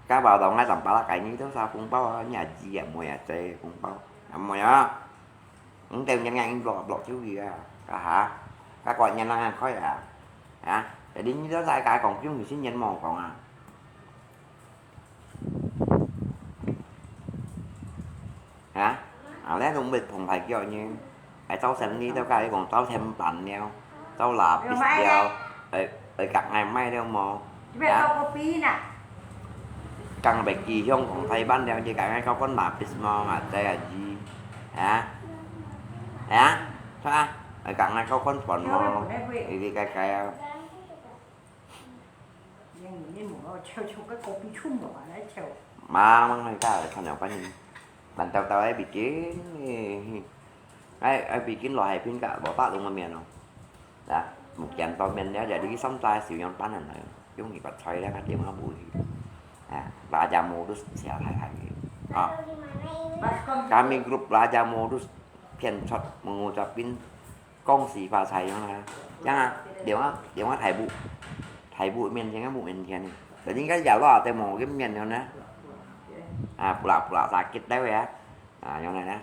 Ka bao tau ngai tang pala kai ni tau sa phung pau a, nya ji a mui a che phung pau. A mui a. Ung teu nyan ngai ing blok blok chiu wi a. Ka ha. Ka koi nyan nang khoi a. Ha. Jadi ni tau sa kai kong chiu ni sin nyan mo kong a. Hả? À, lẽ lùng mệt phùng phải kiểu như, ai cháu xem đi, cháu cái cũng cháu thêm bàn nhau, cháu là bịt đeo, ơi, ơi, cặp ngày mai đeo mò. Hả? Cặp bài kỳ hiông cũng phải bán đeo, chứ cả ngày cháu con là bịt mò mà, cái là gì? Hả? Hả? Sao à? Ơi, cả ngày cháu con còn mò, thì đi cái cái. Mang mang hai ta, khan yang pan. Ban tau tau ai bikin. Ai, ai bikin lo hai pin ka, bo pa lung ma mian no. Da, muk kian tau mian ya, jadi sam tai siu yang pan na. Yung ni pat choi da ka tiam ha bu hi. Ha, Raja Modus sia hai hai. Ha. Kami grup Raja Modus pian chot mengucapin 恭喜發財樣啊，樣啊，電話，電話大埔，大埔面前个木面前呢，就應該也落地無个面樣呢。啊，不啦不啦，sakit了呀，啊，樣來呢。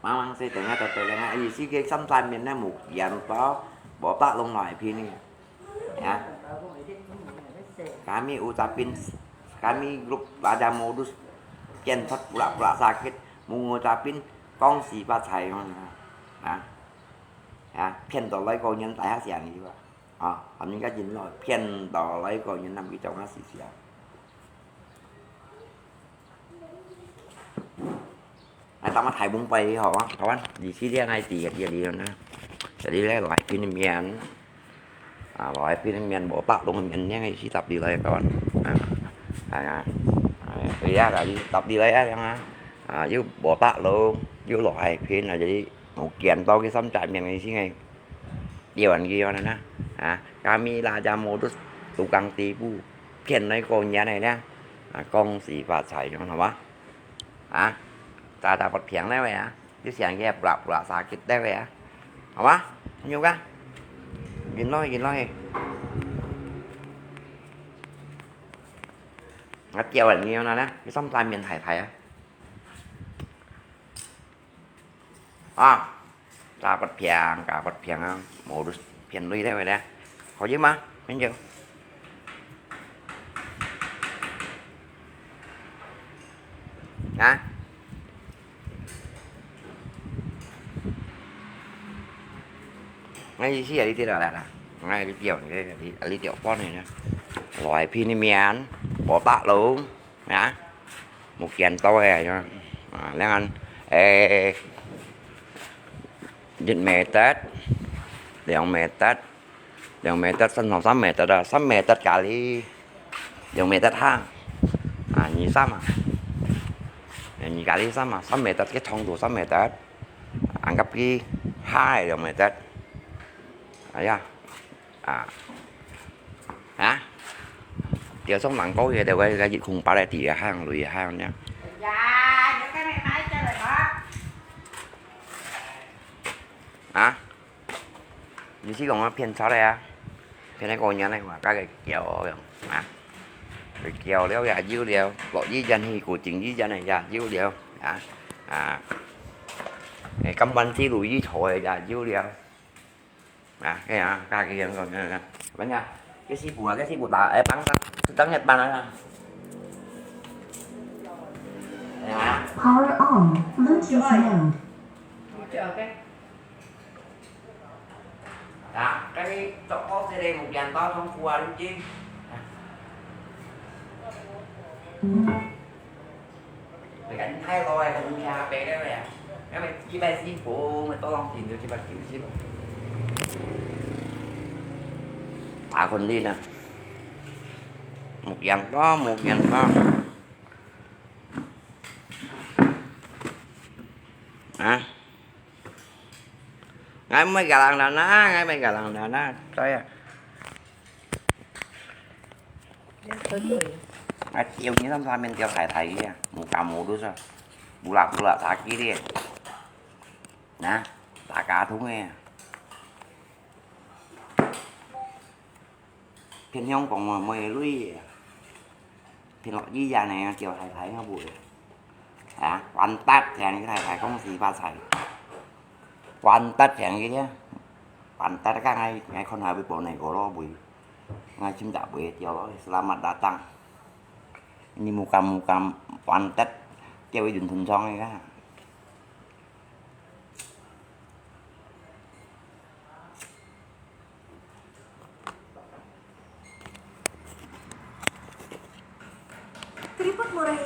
Mang mang say等下，等等啊，意思个三三面呢，木眼包，無白弄來片呢。 Ya. Kami ucapin, kami grup Raja Modus, pian thot pura-pura sakit, mengucapin 恭喜發財 ngono. Ha. Ya, pian to lai ko nyan tai ha siang ni ba. Ha, kami ka jin lo, pian to lai ko nyan nam ki chong ha si siang. Ai, tama thai bung pai ho, kawan. Di sini dia ngai tiga dia dia na. Jadi le, lai pin mian. Ah, lai pin mian bo tak long mian yang si tap di lai, kawan. Ah, ah, ah, ya, tadi tap di lai ya, yang ah. Ah, yu bo tak long, yu lai pin, ah, jadi mau kian tau ke sam cai mian ngai si ngai. Điều anh ghi vào này nè. À, kami Raja Modus tukang tipu. Phiền nói cô nhá này nè. À, 恭喜發財 hả ba? À, ta ta bật phiền đấy vậy à? Chứ siang kia bla bla sakit đấy vậy à? Hả ba? Nhiều ka? Gin loi, gin loi. Ngắt chiều anh nhiều nè nè. Cái sống tai miền Thái Thái á. À, ta bật phiền, cả bật phiền á, mô đu phiền lui đấy vậy đấy. Khó chứ mà, mình chịu. Hả? Ngay đi xí đi tiêu là là. Ngay đi tiêu này, đi, đi tiêu con này nè. Loại phi này miền, bỏ bạc luôn. Nè, một kiên tao hè cho. À, lẽ ăn, ê, một mét, hai mét, hai mét, sân phòng sáu mét đó, sáu mét cả đi. Hai mét ha. À, nhị sáu à. Nhị cả đi sáu à, sáu mét, cái thông đủ sáu mét. Ăn gấp cái hai hai mét. À, ya. À. 啊？釣上兩個月个，𠊎个一空八个底下還有雷還有呢。啊？你是講我騙錯了啊？騙个過年个話，該个叫哦，啊？佢叫了也有了，落雨天去，過晴雨天个也有了，啊？啊？誒，甘願去落雨坐个也有了。 啊，哎呀，家己人講，嗯，嗯，反正，這師傅啊，這師傅打，哎，幫他，是當日幫他啦。哎呀，Power on, Bluetooth mode. 啊，該你做好勢个木钿包通過啊，你知？啊。 你看太老了，跟人家比了呀。因為一百四十五，我多少斤就一百九十。大คนนี้นะ 木钿包，木钿包。啊？𠊎毋會摎人談啊，𠊎毋會摎人談啊，對啊。 啊，釣魚三三面釣大大魚啊，無價無路啊，無啦無啦，打機咧，啊，打卡通个啊。騙香港啊，無鐳啊，騙落雨啊呢，釣大大个無啊。啊，還得，請你大大恭喜發財。還得，請你咧，還得，該𠊎，𠊎看下會報哪個咯，會。 Ngai chim tak buat dia, selamat datang. Ini muka-muka pantat, dia wei dun thun chong ka. Keriput murah